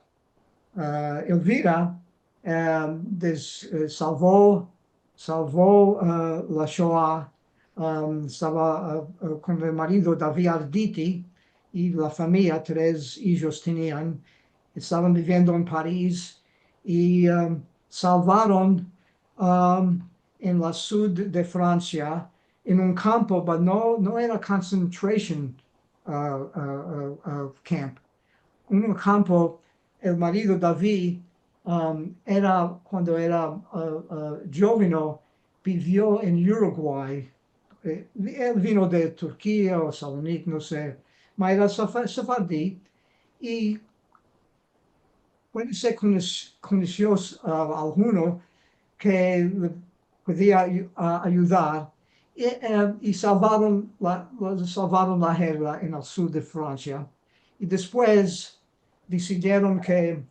a, Elvira, em, des-, e, salvo, salvo, e, la Shoa, em, estava, e, e, kon el marido David Arditi i la famiya, tres ijos tenian, estavan biviendo en Paris i, em, salvaron, em, en la sud de Fransia, en un kampo, but no, no era concentration, a, a, a, a, camp. Un kampo, el marido David, um, era, kuando era, a, a, djoveno, bivio en Uruguay. E, el vino de Turkia o Salonik, no se, ma era sefa-, sefardi, i puede ser kono-, konosi, a, alguno ke le podia ayu-, a, ayudar, i, e, i salvaron la, la, salvaron la gerra en el sur de Fransia. I despues desidieron ke,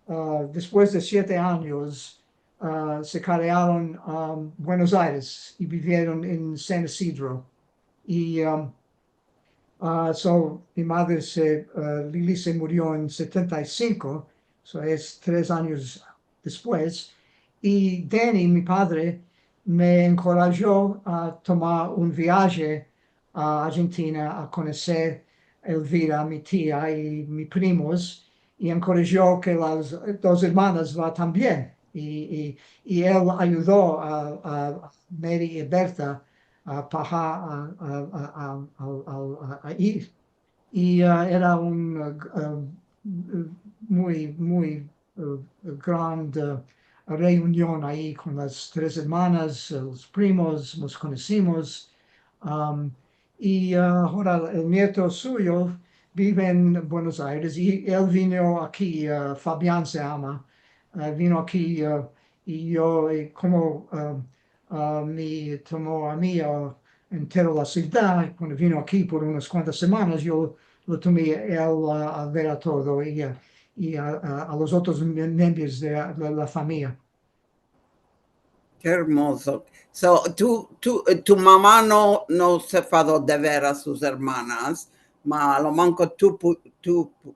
a, despues de siete anyos, a, se kariaron a Buenos Aires i bivieron en San Isidro. I, a, A, so, mi madre se, a, Lili se murio en setenta i sinko, so es tres anyos despues, i Danny, mi padre, me enkorajo a tomar un viaje a Argentina a konoser Elvira, mi tia, i mi primos, i enkorajo ke las dos ermanas va tambien, i, i, i el ayudo a, a Mary i Berta a paha a, a, a, a, a, a, a ir. I, a, era un, a, g-, a, muy, muy, a, grand, a, reunion ayi kon las tres ermanas, a, los primos, mos konosimos. Am, i, a, agora el nieto suyo bive en Buenos Aires i el vino aki, a, Fabian se yama, a, vino aki, a, i yo, i komo, a, a, mi tomo a mi, a, entero la sivdad, kuando vino aki por unas kuantas semanas, yo lo tomi el, a, a ver a todo i, a, i a, a, a los otros mie-, miembros de la, la, la famiya. Ke ermozo. So, tu, tu, tu mama no, no se fado de ver a sus ermanas, ma a lo manko tu pu-, tu pu-,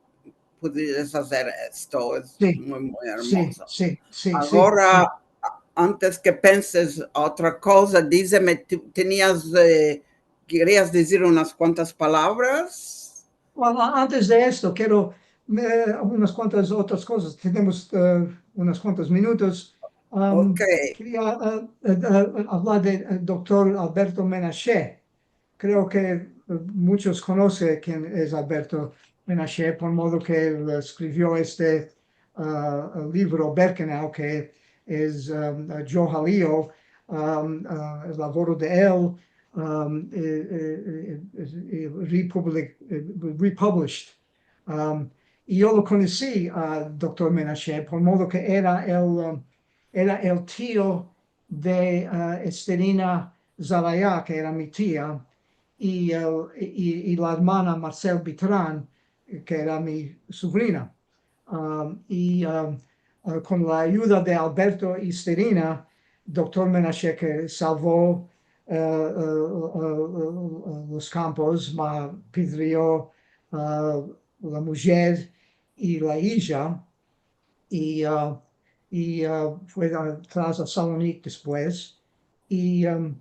pudides azer esto. Es muy, muy ermozo. Si, si, si, si. Agora, a-, antes ke penses otra koza, dizeme, tu tenias, e, kerias dizir unas kuantas palavras? Bueno, antes de esto, kero, e, unas kuantas otras kozas. Tenemos, e, unas kuantas minutos. Am, keria, e, e, e, avlar de, e, doktor Alberto Menashe. Kreo ke, e, muchos konosen ken es Alberto Menashe, por modo ke el eskrivio este, a, livro Birkenau, ke es, am, a, Yo Halio, am, a, el lavoro de el, am, e, e, e, e, republic-, e, republished. Am, i yo lo konosi a doktor Menashe, por modo ke era el, am, era el tio de, a, Esterina Zelaya, ke era mi tia, i el, i, i la ermana Marcel Bitran, ke era mi sovrina. Am, i, am, a, kon la ayuda de Alberto i Esterina, doktor Menashe ke salvo, e, e, e, e, e, los kampos, ma pedrio, e, la mujer i la ija, i, a, i, a, fue a, tras a Salonik despues, i, am,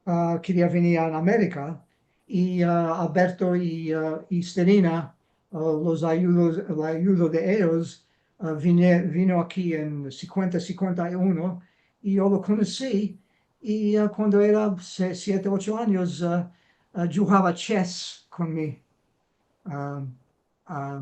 a, keria venir a Amerika, i, a, Alberto i, a, i Esterina los ayudos, el ayudo de eyos, ah, vine-, vino aki en sinkuenta, sinkuenta i uno, i yo lo konosi, i, ah, kuando era se-, siete, ocho anyos, ah, ah, djugava chess kon mi. Ah, ah,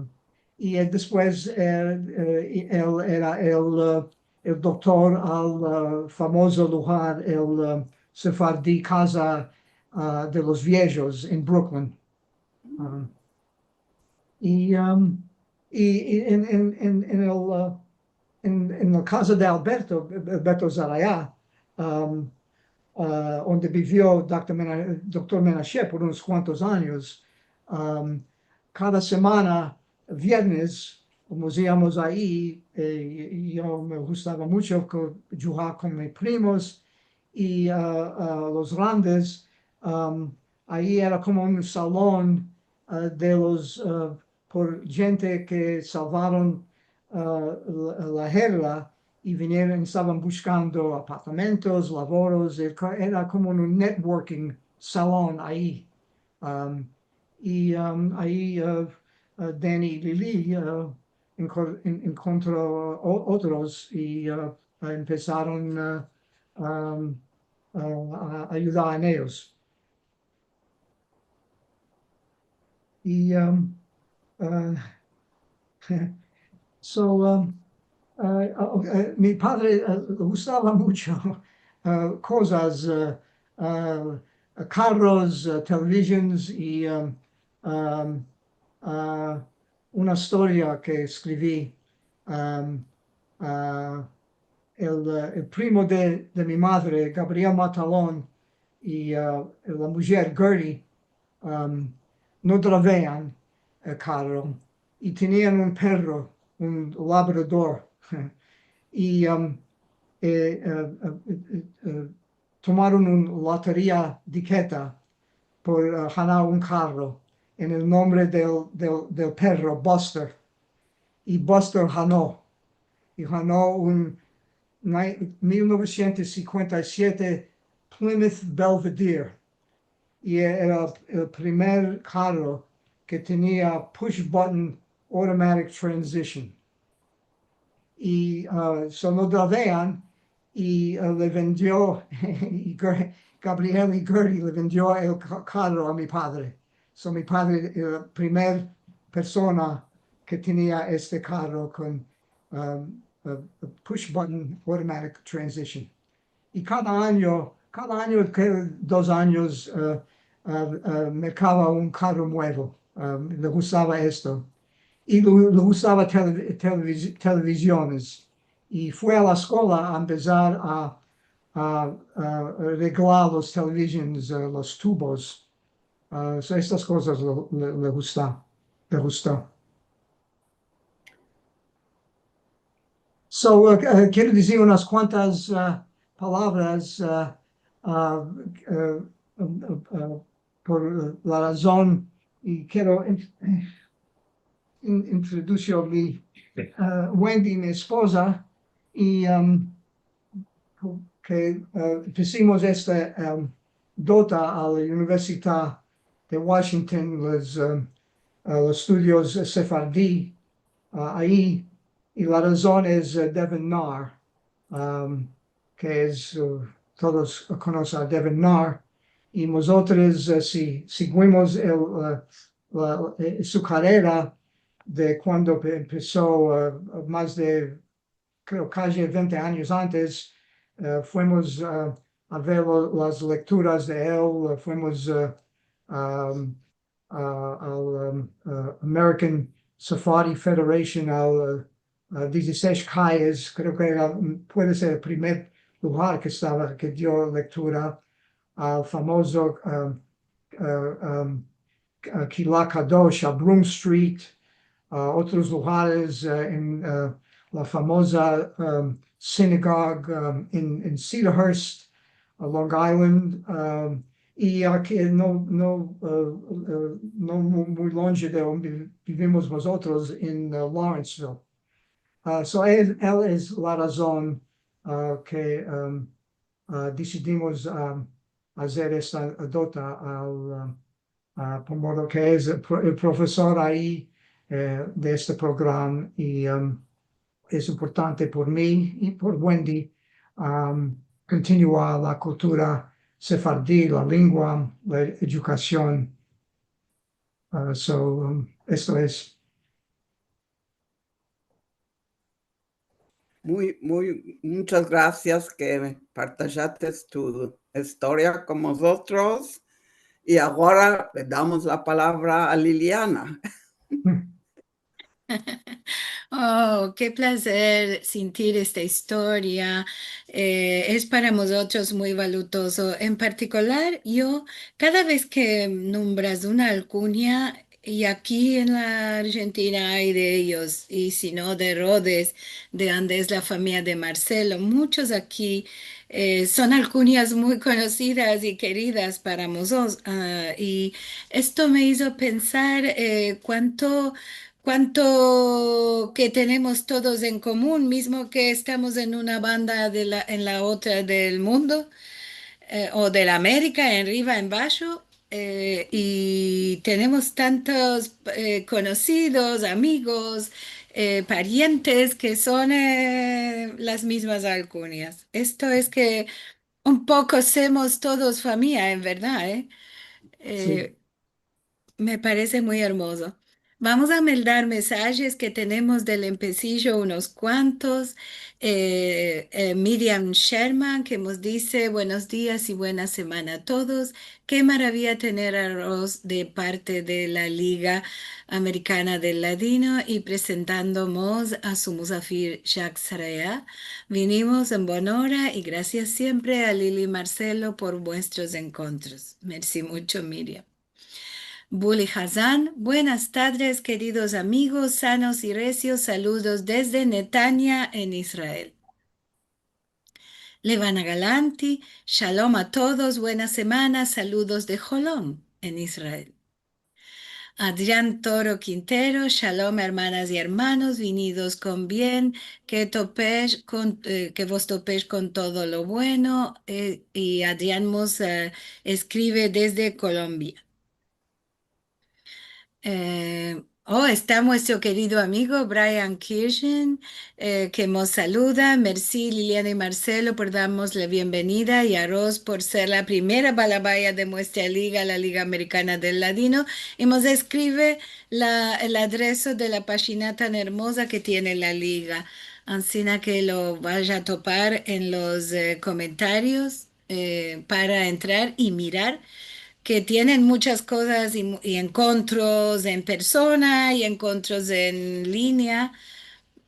i, eh, despues, eh, eh, i el era el, eh, el doktor al, ah, famozo lugar, el, ah, sefardi kaza, ah, de los viejos en Brooklyn. Ah, i, am, i, i en, en, en, en el, ah, en, en la kaza de Alberto, Alberto Zelaya, am, ah, onde bivio doktor Mena-, doktor Menashe por unos kuantos anyos, am, kada semana, viernes, komo iziamos ayi, eh, i, i yo me gustava muncho ko-, djugar kon mis primos i, ah, ah, los grandes, am, ayi era komo un salon, ah, de los, ah, por djente ke salvaron, ah, la, la gerra i vinieron, estavan bushkando apartamentos, lavoros, el ko-, era komo un networking salon ayi. Am, i, am, ayi, ah, ah, Danny Lili, ah, enko-, en-, enkontro o-, otros i, ah, empesaron, ah, am, ah, a ayudar en eyos. I, um, uh, so, um, uh, uh, uh, mi padre, uh, le gustava muncho, uh, kozas, uh, uh, karros, uh, televisions i, um, um, uh, una istoria ke eskrivi, um, uh, el, eh, el primo de, de mi madre, Gabriel Matalon, i, eh, la mujer Gertie, um, no dravean el karro, i tenian un perro, un labrador, i, um, eh, eh, eh, eh, eh, tomaron un loteria diketa por, eh, ganar un karro en el nombre del, del, del perro Buster. I Buster gano. I gano un ni-, mil novesientos sinkuenta i siete Plymouth Belvedere. I era el primer karro ke tenia push button automatic transmission. I, ah, so no dravean, i, ah, le vendio, i Ger-, Gabriel i Gertie le vendio el ka-, karro a mi padre. So mi padre era la primer persona ke tenia este karro kon, um, ah, push button automatic transmission. I kada anyo, kada anyo ke dos anyos, eh, eh, eh, merkava un karro muevo. Eh, le gustava esto. I le, le gustava televi-, televiz-, televiziones. I fue a la eskola a empesar a, a, a reglar los televisions, eh, los tubos. Eh, so estas kozas le, le, le gusta, le gusta. So, eh, eh, kero dizir unas kuantas, eh, palavras, eh, ah, eh, eh, eh, por la razon, i kero in-, in-, introdusir mi, eh, Wendy, mi espoza, i, em, ke, eh, fizimos esta, em, dota a la Universidad de Washington, los, em, a los estudios sefardi, ah, ayi, i la razon es, eh, Devon Naar, em, ke es, eh, todos konosen a Devon Naar, i mozotros, eh, si, siguimos el, eh, la, eh, su karera de kuando pe-, empeso, eh, mas de, kreo, kaji vente anyos antes, eh, fuimos, eh, a ver lo, las lekturas de el, eh, fuimos, eh, am, a, al, am, a American Sephardi Federation, al, eh, a Dizisesh Kayes, kreo ke era, mm, puede ser el primer lugar ke estava, ke dio lektura, al famozo, am, eh, am, Kila Kadosh, a Broome Street, a otros lugares, eh, en, eh, la famoza, em, synagogue, em, en, en Cedarhurst, a Long Island, em, i aki no, no, eh, eh, no mu-, muy lonje de onde bivimos mozotros, en, eh, Lawrenceville. Ah, so el, el es la razon, ah, ke, em, ah, desidimos, am, azer esta dota al, am, ah, por modo ke es el pro-, el profesor ayi, eh, de este programa i, em, es importante por mi i por Wendy, em, kontinuar la kultura sefardi, la lengua, la edukasion. Ah, so, em, esto es. Muy, muy, muchas grasias ke partajates tu istoria kon mozotros. I agora le damos la palavra a Liliana. Oh, ke plazer sintir esta istoria. Eh, es para mozotros muy valutozo. En partikular, yo, kada vez ke nombras una alkunya, i aki en la Arjentina ay de eyos, i si no de Rodes, de ande es la famiya de Marcelo, muchos aki, eh, son alkunyas muy konosidas i keridas para mozotros, ah, i esto me izo pensar, eh, kuanto, kuanto ke tenemos todos en komun, mizmo ke estamos en una banda de la, en la otra del mundo, eh, o de la Amerika, en riva, en basho, eh, i tenemos tantos, eh, konosidos, amigos, eh, parientes ke son, eh, las mizmas alkunyas. Esto es ke un poko semos todos famiya, en verdad, eh? Si. Eh, me parese muy ermozo. Vamos a meldar mesajes ke tenemos del empesijo unos kuantos. Eh, eh, Miriam Sherman, ke mos dize: "Buenos dias i buena semana a todos. Ke maraviya tener a Ros de parte de la Liga Amerikana del Ladino i presentando mos a su muzafir Jacques Sarea. Vinimos en bona ora i grasias siempre a Lili i Marcelo por muestros enkontros." Mersi mucho, Miriam. Buli Hazan: "Buenas tadres, keridos amigos, sanos i resios, saludos desde Netanya, en Israel." Levana Galanti: "Shalom a todos, buena semana, saludos de Holon, en Israel." Adrian Toro Quintero: "Shalom, ermanas i ermanos, vinidos kon bien, ke topesh kon, eh, ke vos topesh kon todo lo bueno", eh, i Adrian mos, eh, eskrive desde Kolombia. Eh, oh, esta muestro kerido amigo Brian Kirchen, eh, ke mos saluda. Mersi, Liliana i Marcelo, por darmos la bienvenida, i a Ros por ser la primera balabaya de muestra liga, la Liga Amerikana del Ladino, i mos eskrive la, el adreso de la pashina tan ermoza ke tiene la liga, ansina ke lo vash a topar en los, eh, komentarios, eh, para entrar i mirar, ke tienen muchas kozas i mu-, i enkontros en persona i enkontros en linea,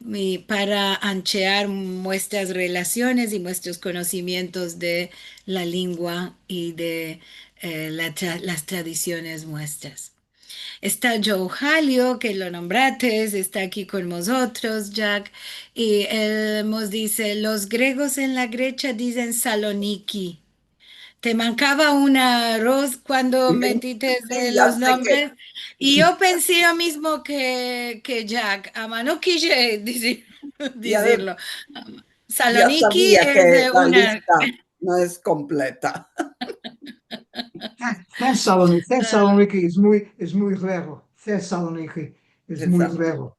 i para anchear muestras relasiones i muestros konosimientos de la lingua i de, eh, la tra-, las tradisiones muestras. Esta Joe Halio, ke lo nombrates, esta aki kon mozotros, Jack, i el mos dize: "Los gregos en la Grecha dizen Saloniki." Te mankava una, Ros, kuando metites de los nombres. I yo pensi lo mizmo ke, ke Jack, ama no kije dizir, dizirlo. Saloniki es de una, no es kompleta. Te-, Thessaloniki, Thessaloniki es muy, es muy rero. Thessaloniki es muy rero.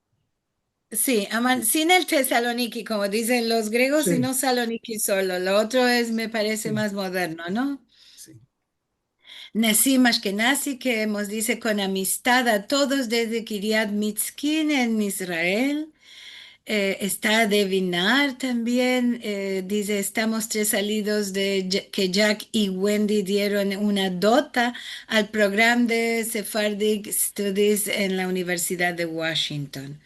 Si, ama, sin el Tesaloniki, komo dizen los gregos, sino Saloniki solo. Lo otro es, me parese, mas moderno, no? Si. Nesim Ashkenazi, ke mos dize: "Kon amistad a todos desde Kiryat Mitzkin en Israel." Eh, esta Devin Nahar tambien, eh, dize: "Estamos tres salidos de Ja-, ke Jack i Wendy dieron una dota al program de Sephardic Studies en la Universidad de Washington."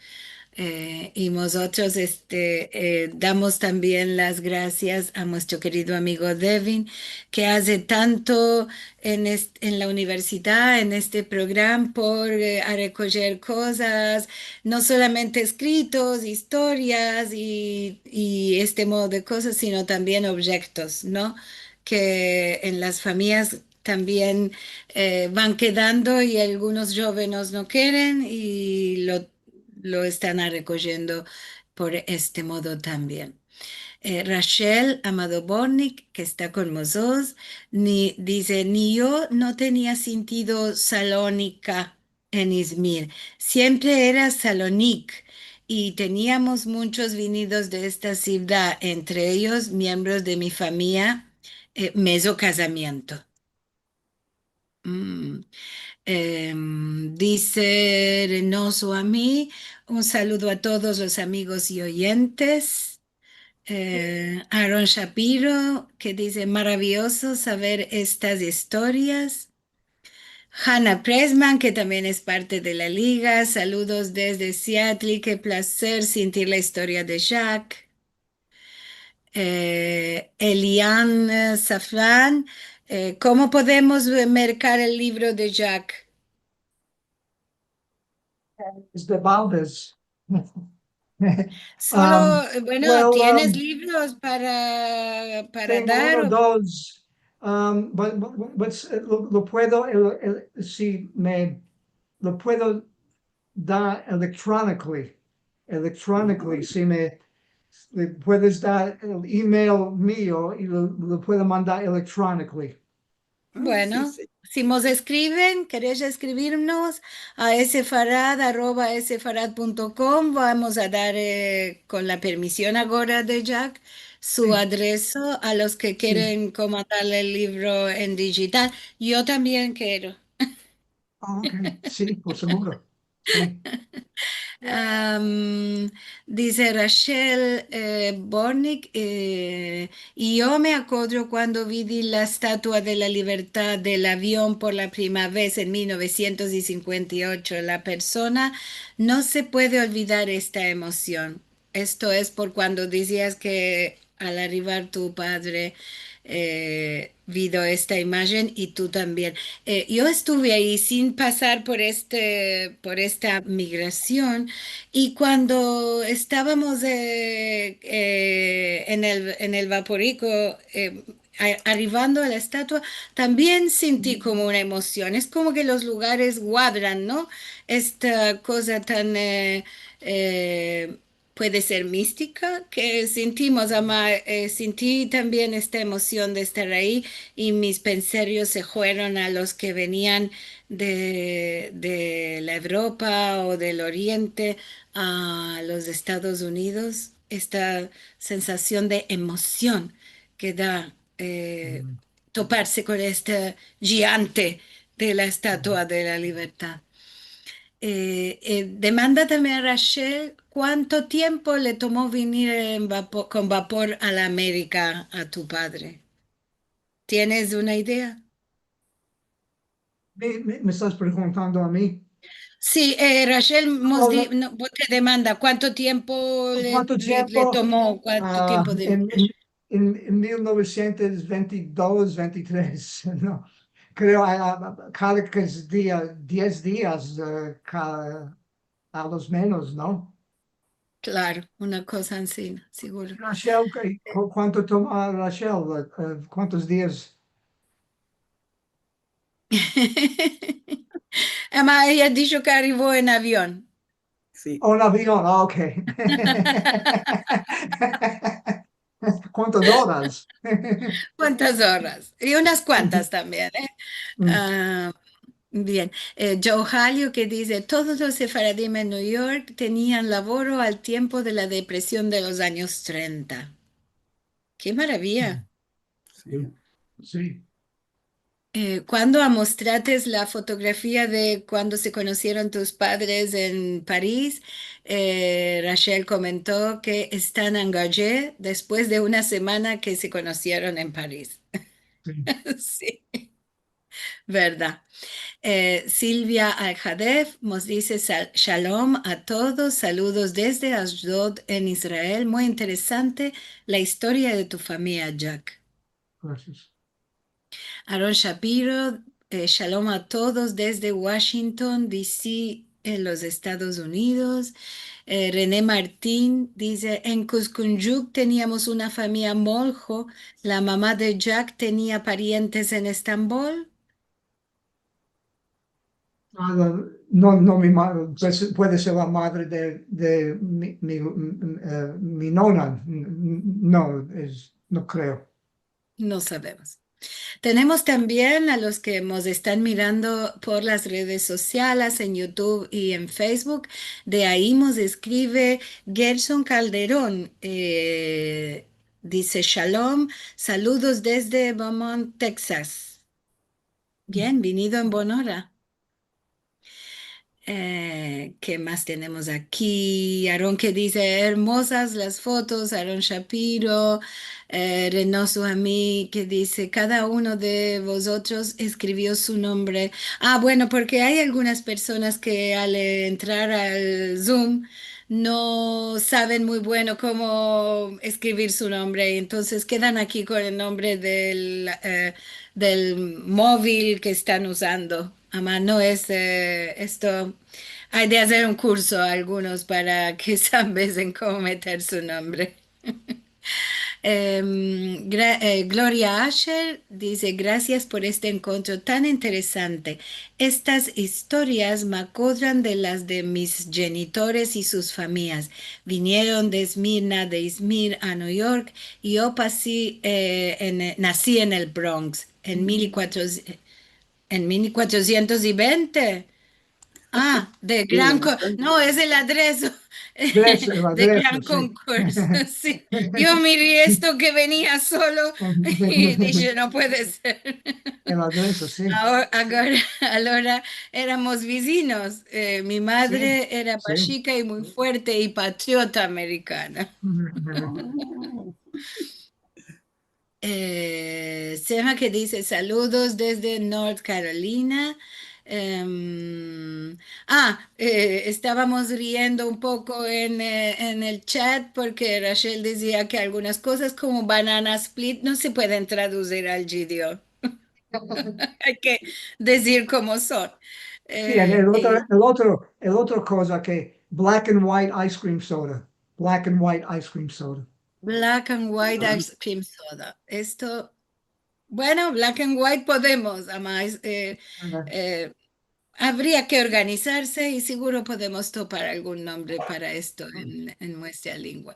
Eh, i mozotros, este, eh, damos tambien las grasias a muestro kerido amigo Devin, ke aze tanto en est-, en la universidad, en este program, por, eh, a rekojer kozas, no solamente eskritos, istorias i, i este modo de kozas, sino tambien objektos, no? Ke en las famiyas tambien, eh, van kedando i algunos djovenes no keren i lo, lo estan a rekoyendo por este modo tambien. Eh, Rachel Amado Bornik, ke esta kon mozotros, ni, dize: "Ni yo no tenia sintido Salonika." en Izmir. Siempre era Salonik i teniamos munchos vinidos de esta sivdad, entre eyos miembros de mi famiya, eh, mezo kazamiento. Mm. Em, dize Renoso a mi, un saludo a todos los amigos i oyentes. Eh, Aaron Shapiro, ke dize, "Maraviyozo saver estas istorias." Hannah Pressman, ke tambien es parte de la liga, "Saludos desde Seattle, ke plazer sintir la istoria de Jack." Eh, Elian, eh, Safran, eh, "Komo podemos, eh, merkar el livro de Jack?" Es de baldes. Solo, um, eh, bueno, well, tienes, um, livros para, para tengo dar uno o dos. Um, but, but, but, but, eh, lo, lo puedo, el, el, si me, lo puedo dar electronically. Electronically, si me, le puedes dar el email mio i lo, lo puedo mandar electronically. Bueno, si mos eskriven, keresh eskribirmos a sefarad arroba sefarad punto com, vamos a dar, eh, kon la permision agora de Jack, su adreso a los ke keren komandar el livro en dijital. Yo tambien kero. Ah, ok. Si, por seguro. Si. Am, dize Rachel, eh, Bortnick, eh, "I yo me akodro kuando vidi la Estatua de la Libertad del avion por la primera vez en mil novesientos i sinkuenta i ocho. La persona no se puede olvidar esta emosion." Esto es por kuando dizias ke al arrivar tu padre, eh, vido esta imajen i tu tambien. Eh, yo estuve ayi sin pasar por este, por esta migrasion, i kuando estavamos, eh, eh, en el, en el vaporiko, eh, a-, arrivando a la estatua, tambien sinti komo una emosion. Es komo ke los lugares guadran, no? Esta koza tan, eh, eh, puede ser mistika, ke sintimos, ama, eh, sinti tambien esta emosion de estar ayi, i mis penserios se fueron a los ke venian de, de la Evropa o del Oriente a los Estados Unidos, esta sensasion de emosion ke da, eh, toparse kon este jiante de la Estatua de la Libertad. Eh, eh, demanda tambien Rachel, "Kuanto tiempo le tomo venir en vapo-, kon vapor a la Amerika a tu padre?" Tienes una idea? Me, me, me estas preguntando a mi? Si, eh, Rachel mos di-, no, te demanda kuanto tiempo le, le tomo, kuanto tiempo de... Ah, en, en, en mil novesientos ventidos, ventitres, no. Kreo, a, a, kada dia, diez dias, eh, ka-, a lo menos, no? Klaro, una koza ansina, seguro. Rachel, ku-, kuanto toma Rachel? Eh, kuantos dias? Ama, eya disho ke arrivo en avion. Si. O, en avion, ah, ok. Kuantas oras? Kuantas oras? I unas kuantas tambien, eh? Ah, bien. Eh, Joe Halio ke dize, "Todos los sefaradim en New York tenian lavoro al tiempo de la depresion de los anyos trenta." Ke maraviya. Si. Si. Eh, kuando amostrates la fotografia de kuando se konosieron tus padres en Paris, eh, Rachel komento ke estan angajé despues de una semana ke se konosieron en Paris. Si. Si. Verdad. Eh, Silvia Al-Hadef mos dize, "Sal-, shalom a todos, saludos desde Ashdod en Israel. Muy interesante la istoria de tu famiya, Jack." Grasias. Aaron Shapiro, eh, "Shalom a todos desde Washington, D C, en los Estados Unidos." Eh, René Martin dize, "En Kuzguncuk teniamos una famiya molho. La mama de Jack tenia parientes en Estambol." Ah, no, no, no, mi ma-, pues, puede ser la madre de, de mi, mi, mm, eh, mi nona. N-, n-, no, es, no kreo. No savemos. Tenemos tambien a los ke mos estan mirando por las redes sosiales, en YouTube i en Facebook. De ayi mos eskrive Gerson Calderon. Eh, dize: "Shalom, saludos desde Beaumont, Texas." Bien, vinido en bon ora. Eh, ke mas tenemos aki? Aron ke dize: "Ermozas las fotos", Aron Shapiro. Eh, Renoso a mi ke dize: "Kada uno de vozotros eskrivio su nombre". Ah, bueno, porke ay algunas personas ke al entrar al Zoom no saven muy bueno komo eskrivir su nombre, entonses kedan aki kon el nombre del, eh, del movil ke estan uzando. Ama no es, eh, esto, ay de azer un kurso algunos para ke saben komo meter su nombre. Em, gra-, eh, Gloria Asher dize: "Grasias por este enkontro tan interesante. Estas istorias me akodran de las de mis jenitores i sus famiyas. Vinieron de Esmirna, de Izmir a New York, i yo pasi, eh, en, nasi en el Bronx en mil i kuatro, en mil kuatrosientos i vente". Ah, de Gran Con-, no, es el adreso. Adreso, el adreso, si. De Gran Concourse, si. Yo miri esto ke venia solo i dishe: "No puede ser". El adreso, si. Agora, agora, alora eramos vizinos. Eh, mi madre era bashika i muy fuerte i patriota amerikana. Eh, Sema ke dize: "Saludos desde North Carolina". Em, ah, eh, estavamos riendo un poko en, eh, en el chat porke Rachel dizia ke algunas kozas komo banana split no se pueden traduzir al djidio. Ay ke dizir komo son. Si, el, el otro, el otro, el otro koza ke black and white ice cream soda. Black and white ice cream soda. Black and white ice cream soda. Esto, bueno, black and white podemos, ama, eh, eh, avria ke organizarse i siguro podemos topar algun nombre para esto en, en muestra lengua.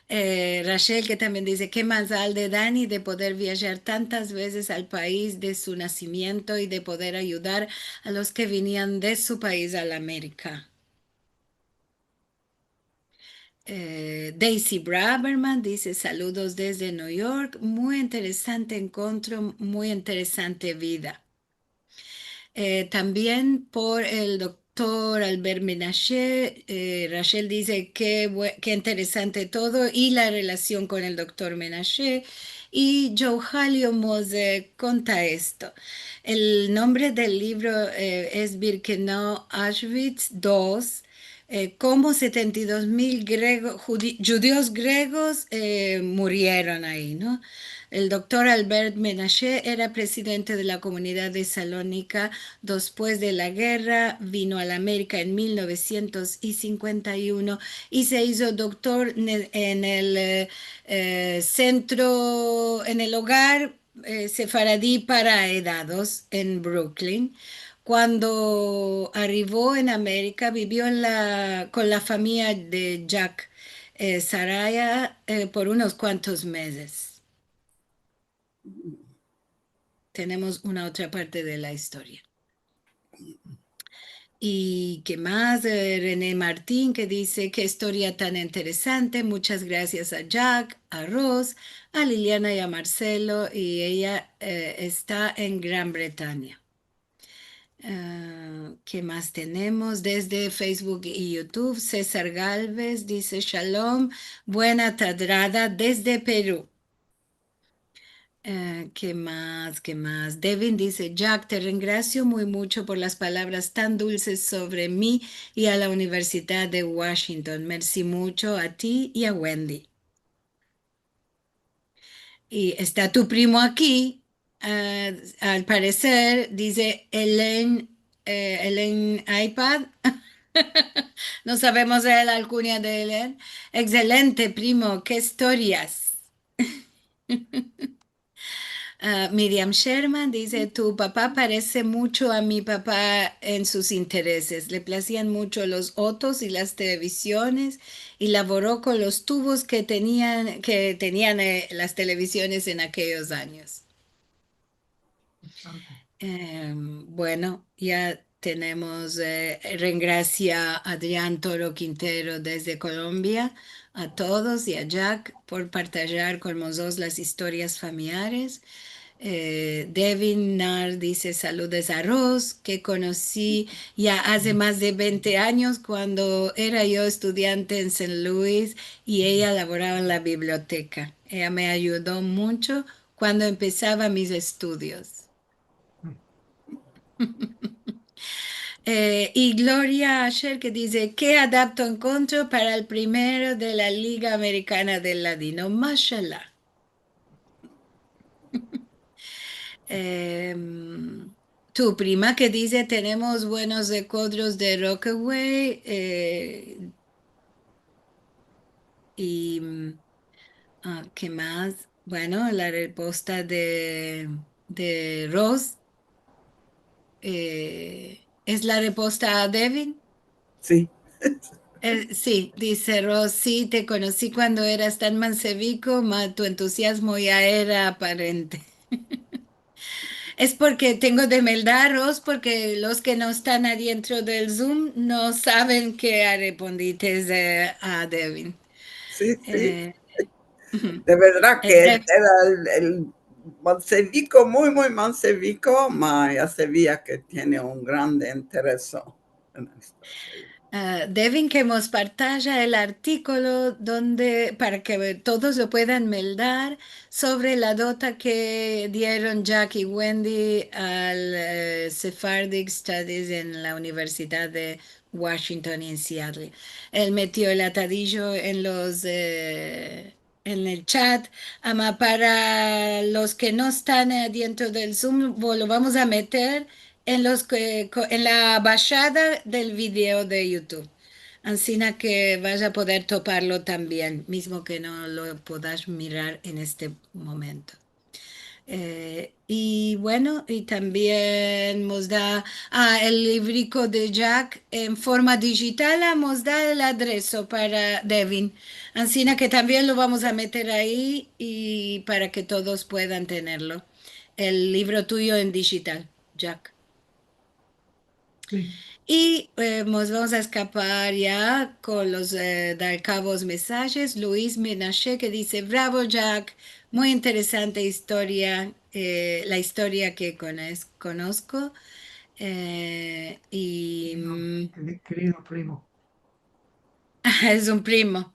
Eh, Rachel, ke tambien dize: "Ke mazal de Dani de poder viajar tantas vezes al pais de su nasimiento i de poder ayudar a los ke vinian de su pais a la Amerika". Eh, Daisy Braverman dize: "Saludos desde New York. Muy interesante enkontro, muy interesante vida". Eh, tambien por el doktor Albert Menashe, eh, Rachel dize: "Ke bue-, ke interesante todo i la relasion kon el doktor Menashe". I Joe Halio mos, eh, konta esto. El nombre del livro, eh, es Birkenau Auschwitz dos, eh, komo setenta i dos mil grego-, judi-, djudios gregos, eh, murieron ayi, no? El doktor Albert Menashe era prezidente de la komunidad de Salonika despues de la gerra, vino a la Amerika en mil novesientos i sinkuenta i uno i se izo doktor ne-, en el, eh, eh, sentro, en el ogar eh, sefaradi para edados en Brooklyn. Kuando arrivo en Amerika, bivio en la, kon la famiya de Jack, eh, Saraya, eh, por unos kuantos mezes. Tenemos una otra parte de la istoria. I ke mas, eh, René Martin, ke dize: "Ke istoria tan interesante. Muchas grasias a Jack, a Rose, a Liliana i a Marcelo, i eya, eh, esta en Gran Bretanya". Eh, ke mas tenemos? Desde Facebook i YouTube, Cesar Galvez dize: "Shalom, buena tadrada desde Peru". Eh, ke mas, ke mas? Devin dize: "Jack, te rengrasio muy mucho por las palavras tan dulses sovre mi i a la Universidad de Washington. Mersi mucho a ti i a Wendy". I esta tu primo aki, eh, al pareser, dize Elen, eh, Elen iPad. No savemos el alkunya de Elen. Ekselente, primo, ke istorias. Ah, Miriam Sherman dize: "Tu papa parese mucho a mi papa en sus intereses. Le plazian mucho los otos i las televisiones, i lavoro kon los tuvos ke tenian, ke tenian, eh, las televisiones en akeyos anyos". Em, bueno, ya tenemos, eh, rengrasia a Adrián Toro Quintero desde Colombia, a todos i a Jack por partajar kon mozotros las istorias familiares. Eh, Devin Nar dize: "Saludos a Rose, ke konosi ya aze mas de vente anyos kuando era yo estudiante en Saint Louis i eya lavorava en la biblioteka. Eya me ayudo muncho kuando empesava mis estudios." Eh, i Gloria Asher ke dize: "Ke adapto enkontro para el primero de la Liga Amerikana del Ladino. Mashallah." Em, tu prima ke dize: "Tenemos buenos rekodros de Rockaway", eh, i, mm, ah, ke mas? Bueno, la reposta de, de Rose, eh, es la reposta a Devin. Si. Eh, si, dize Rose: "Si, te konosi kuando eras tan manseviko, ma tu entuziazmo ya era aparente." Es porke tengo de meldaros, porke los ke no estan adientro del Zoom no saven ke arespondiste, eh, a Devin. Si, si. Eh, De verdad ke el era el, el manseviko, muy, muy manseviko, ma ya se via ke tiene un grande intereso en esto. Ah, Devin ke mos partaja el artikolo donde, para ke todos lo puedan meldar, sovre la dota ke dieron Jack i Wendy al, eh, Sephardic Studies en la Universidad de Washington en Seattle. El metio el atadijo en los, eh, en el chat, ama para los ke no estan, eh, dientro del Zoom, vo-, lo vamos a meter en los ke, ko-, en la bashada del video de YouTube. Ansina ke vash a poder toparlo tambien, mizmo ke no lo podash mirar en este momento. Eh, i bueno, i tambien mos da, ah, el livriko de Jack en forma dijital, ah, mos da el adreso para Devin. Ansina ke tambien lo vamos a meter ayi i para ke todos puedan tenerlo. El livro tuyo en dijital, Jack. Si. I, eh, mos vamos a eskapar ya kon los, eh, dalkavos mesajes. Luis Menashe ke dize: "Bravo, Jack, muy interesante istoria, eh, la istoria ke kones-, konosko." Eh, i, no, mm, keri-, kerido primo. Es un primo.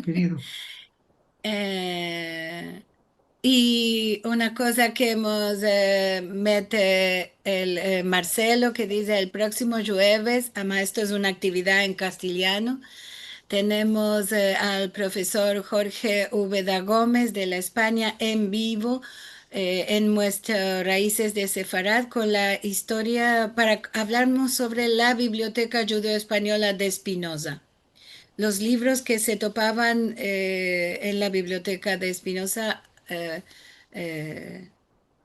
Kerido. Eh, i una koza ke mos, eh, mete el, eh, Marcelo, ke dize: "El proksimo djueves", ama, esto es una aktividad en kastiliano, tenemos, eh, al profesor Jorge Úbeda Gómez de la Espanya en bivo, eh, en muestra Raizes de Sefarad kon la istoria, para avlarmos sovre la biblioteka djudeo-espanyola de Spinoza. Los livros ke se topavan, eh, en la biblioteka de Spinoza, eh, eh,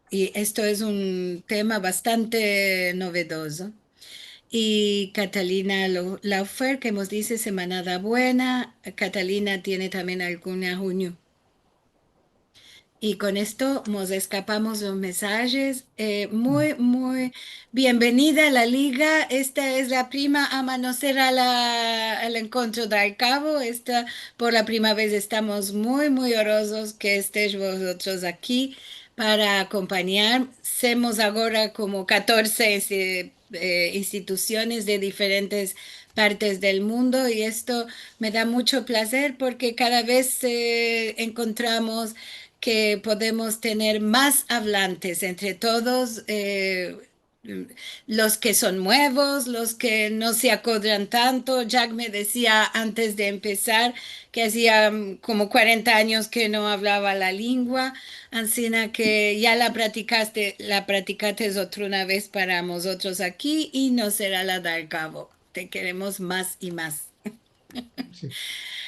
i esto es un tema bastante novedozo. I Catalina Lo-, Laufer, ke mos dize: "Semanada buena". Catalina tiene tambien algun ahunyu. I kon esto mos eskapamos los mesajes. Eh, muy, muy bienvenida a la liga. Esta es la prima, ama, no sera la, el enkontro dalkavo. Esta, por la prima vez, estamos muy, muy orozos ke estesh vozotros aki para akompanyar. Semos agora komo katorze, eh, eh, institusiones de diferentes partes del mundo, i esto me da muncho plazer porke kada vez, eh, enkontramos ke podemos tener mas avlantes entre todos, eh, los ke son muevos, los ke no se akodran tanto. Jack me dizia antes de empesar ke azia, mm, komo kuarenta anyos ke no avlava la lingua, ansina ke ya la pratikaste, la pratikaste otruna vez para mozotros aki i no sera la dalkavo. Te keremos mas i mas. Si.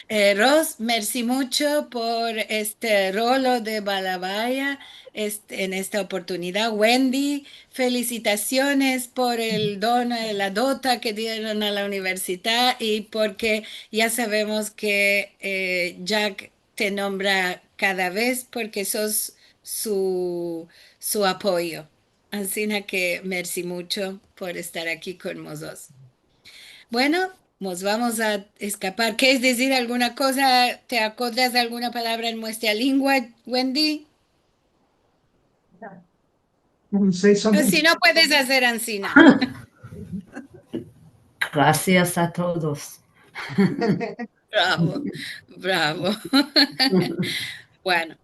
Eh, Ros, mersi muncho por este rolo de Balabaya, este, en esta oportunidad. Wendy, felisitasiones por el don, eh, la dota ke dieron a la universidad i porke ya savemos ke, eh, Jack te nombra kada vez porke sos su, su apoyo. Ansina ke mersi muncho por estar aki kon mozotros. Bueno, mos vamos a eskapar. Keres dizir alguna koza? Te akodras de alguna palavra en muestra lingua, Wendy? Si no, puedes azer ansina. Grasias a todos. Bravo, bravo. Bueno,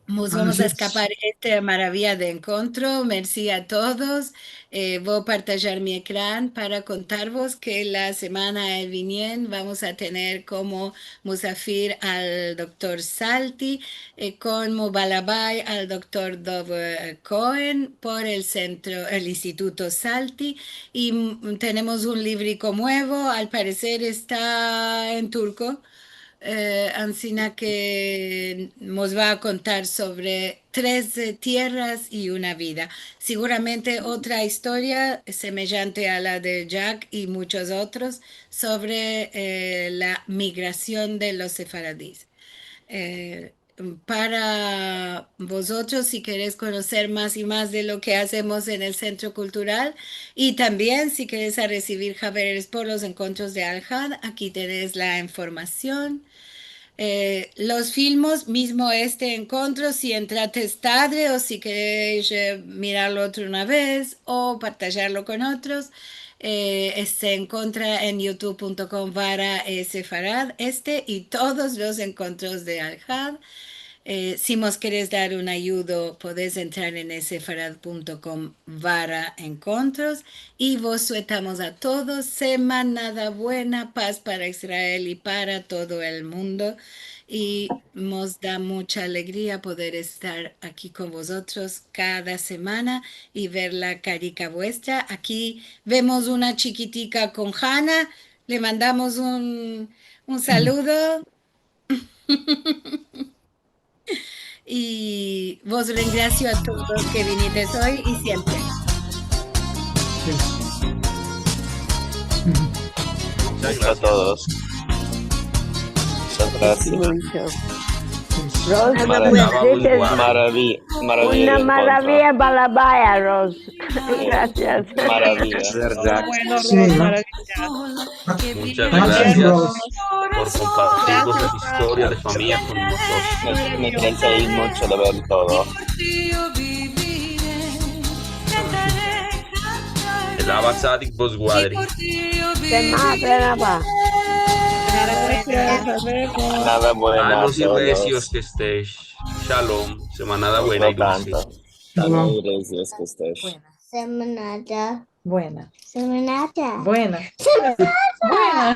mos vamos a eskapar este maraviya de enkontro. Mersi a todos. Eh, vo a partajar mi ekran para kontarvos ke la semana vinien vamos a tener komo musafir al doktor Salti, eh, komo balabay al doktor Dov, eh, Cohen por el sentro, el Instituto Salti, i, mm, tenemos un livriko muevo, al pareser esta en turko, eh, ansina ke mos va a kontar sovre tres, eh, tierras i una vida. Siguramente otra istoria semejante a la de Jack i munchos otros sovre, eh, la migrasion de los sefaradis. Eh, para vozotros, si keres konoser mas i mas de lo ke azemos en el Sentro Kultural, i tambien si keres a resivir haberes por los enkontros de Alhad, aki tenes la informasion. Eh, los filmos, mizmo este enkontro, si entrates tadre o si keres, eh, mirarlo otra una vez o partajarlo kon otros, eh, se enkontra en youtube punto com barra sefarad, este i todos los enkontros de Alhad. Eh, si mos keres dar un ayudo, podes entrar en sefarad punto com barra enkontros. I vos suetamos a todos semanada buena, paz para Israel i para todo el mundo. I mos da muncha alegria poder estar aki kon vozotros kada semana i ver la karika vuestra. Aki vemos una chikitika kon Hana. Le mandamos un, un saludo. I vos rengrasio a todos ke vinites oy i siempre. Munchas grasias a todos. Munchas grasias. Rose, no puedes decir maraviya, maraviya, una maraviya balabaya, Rose. Grasias. Maraviya. Es verdad. Bueno, Rose, maraviya. Munchas grasias por kompartir vuestra istoria de famiya kon mozotros. Me, me encanta oir muncho de ver todo. El Abba Tzadik vos guadre. Semanada buena. Nada buena. Sanos i resios ke estesh. Shalom. Semanada buena i dulse. Sanos i resios ke estesh. Semanada buena. Semanada buena. Buena.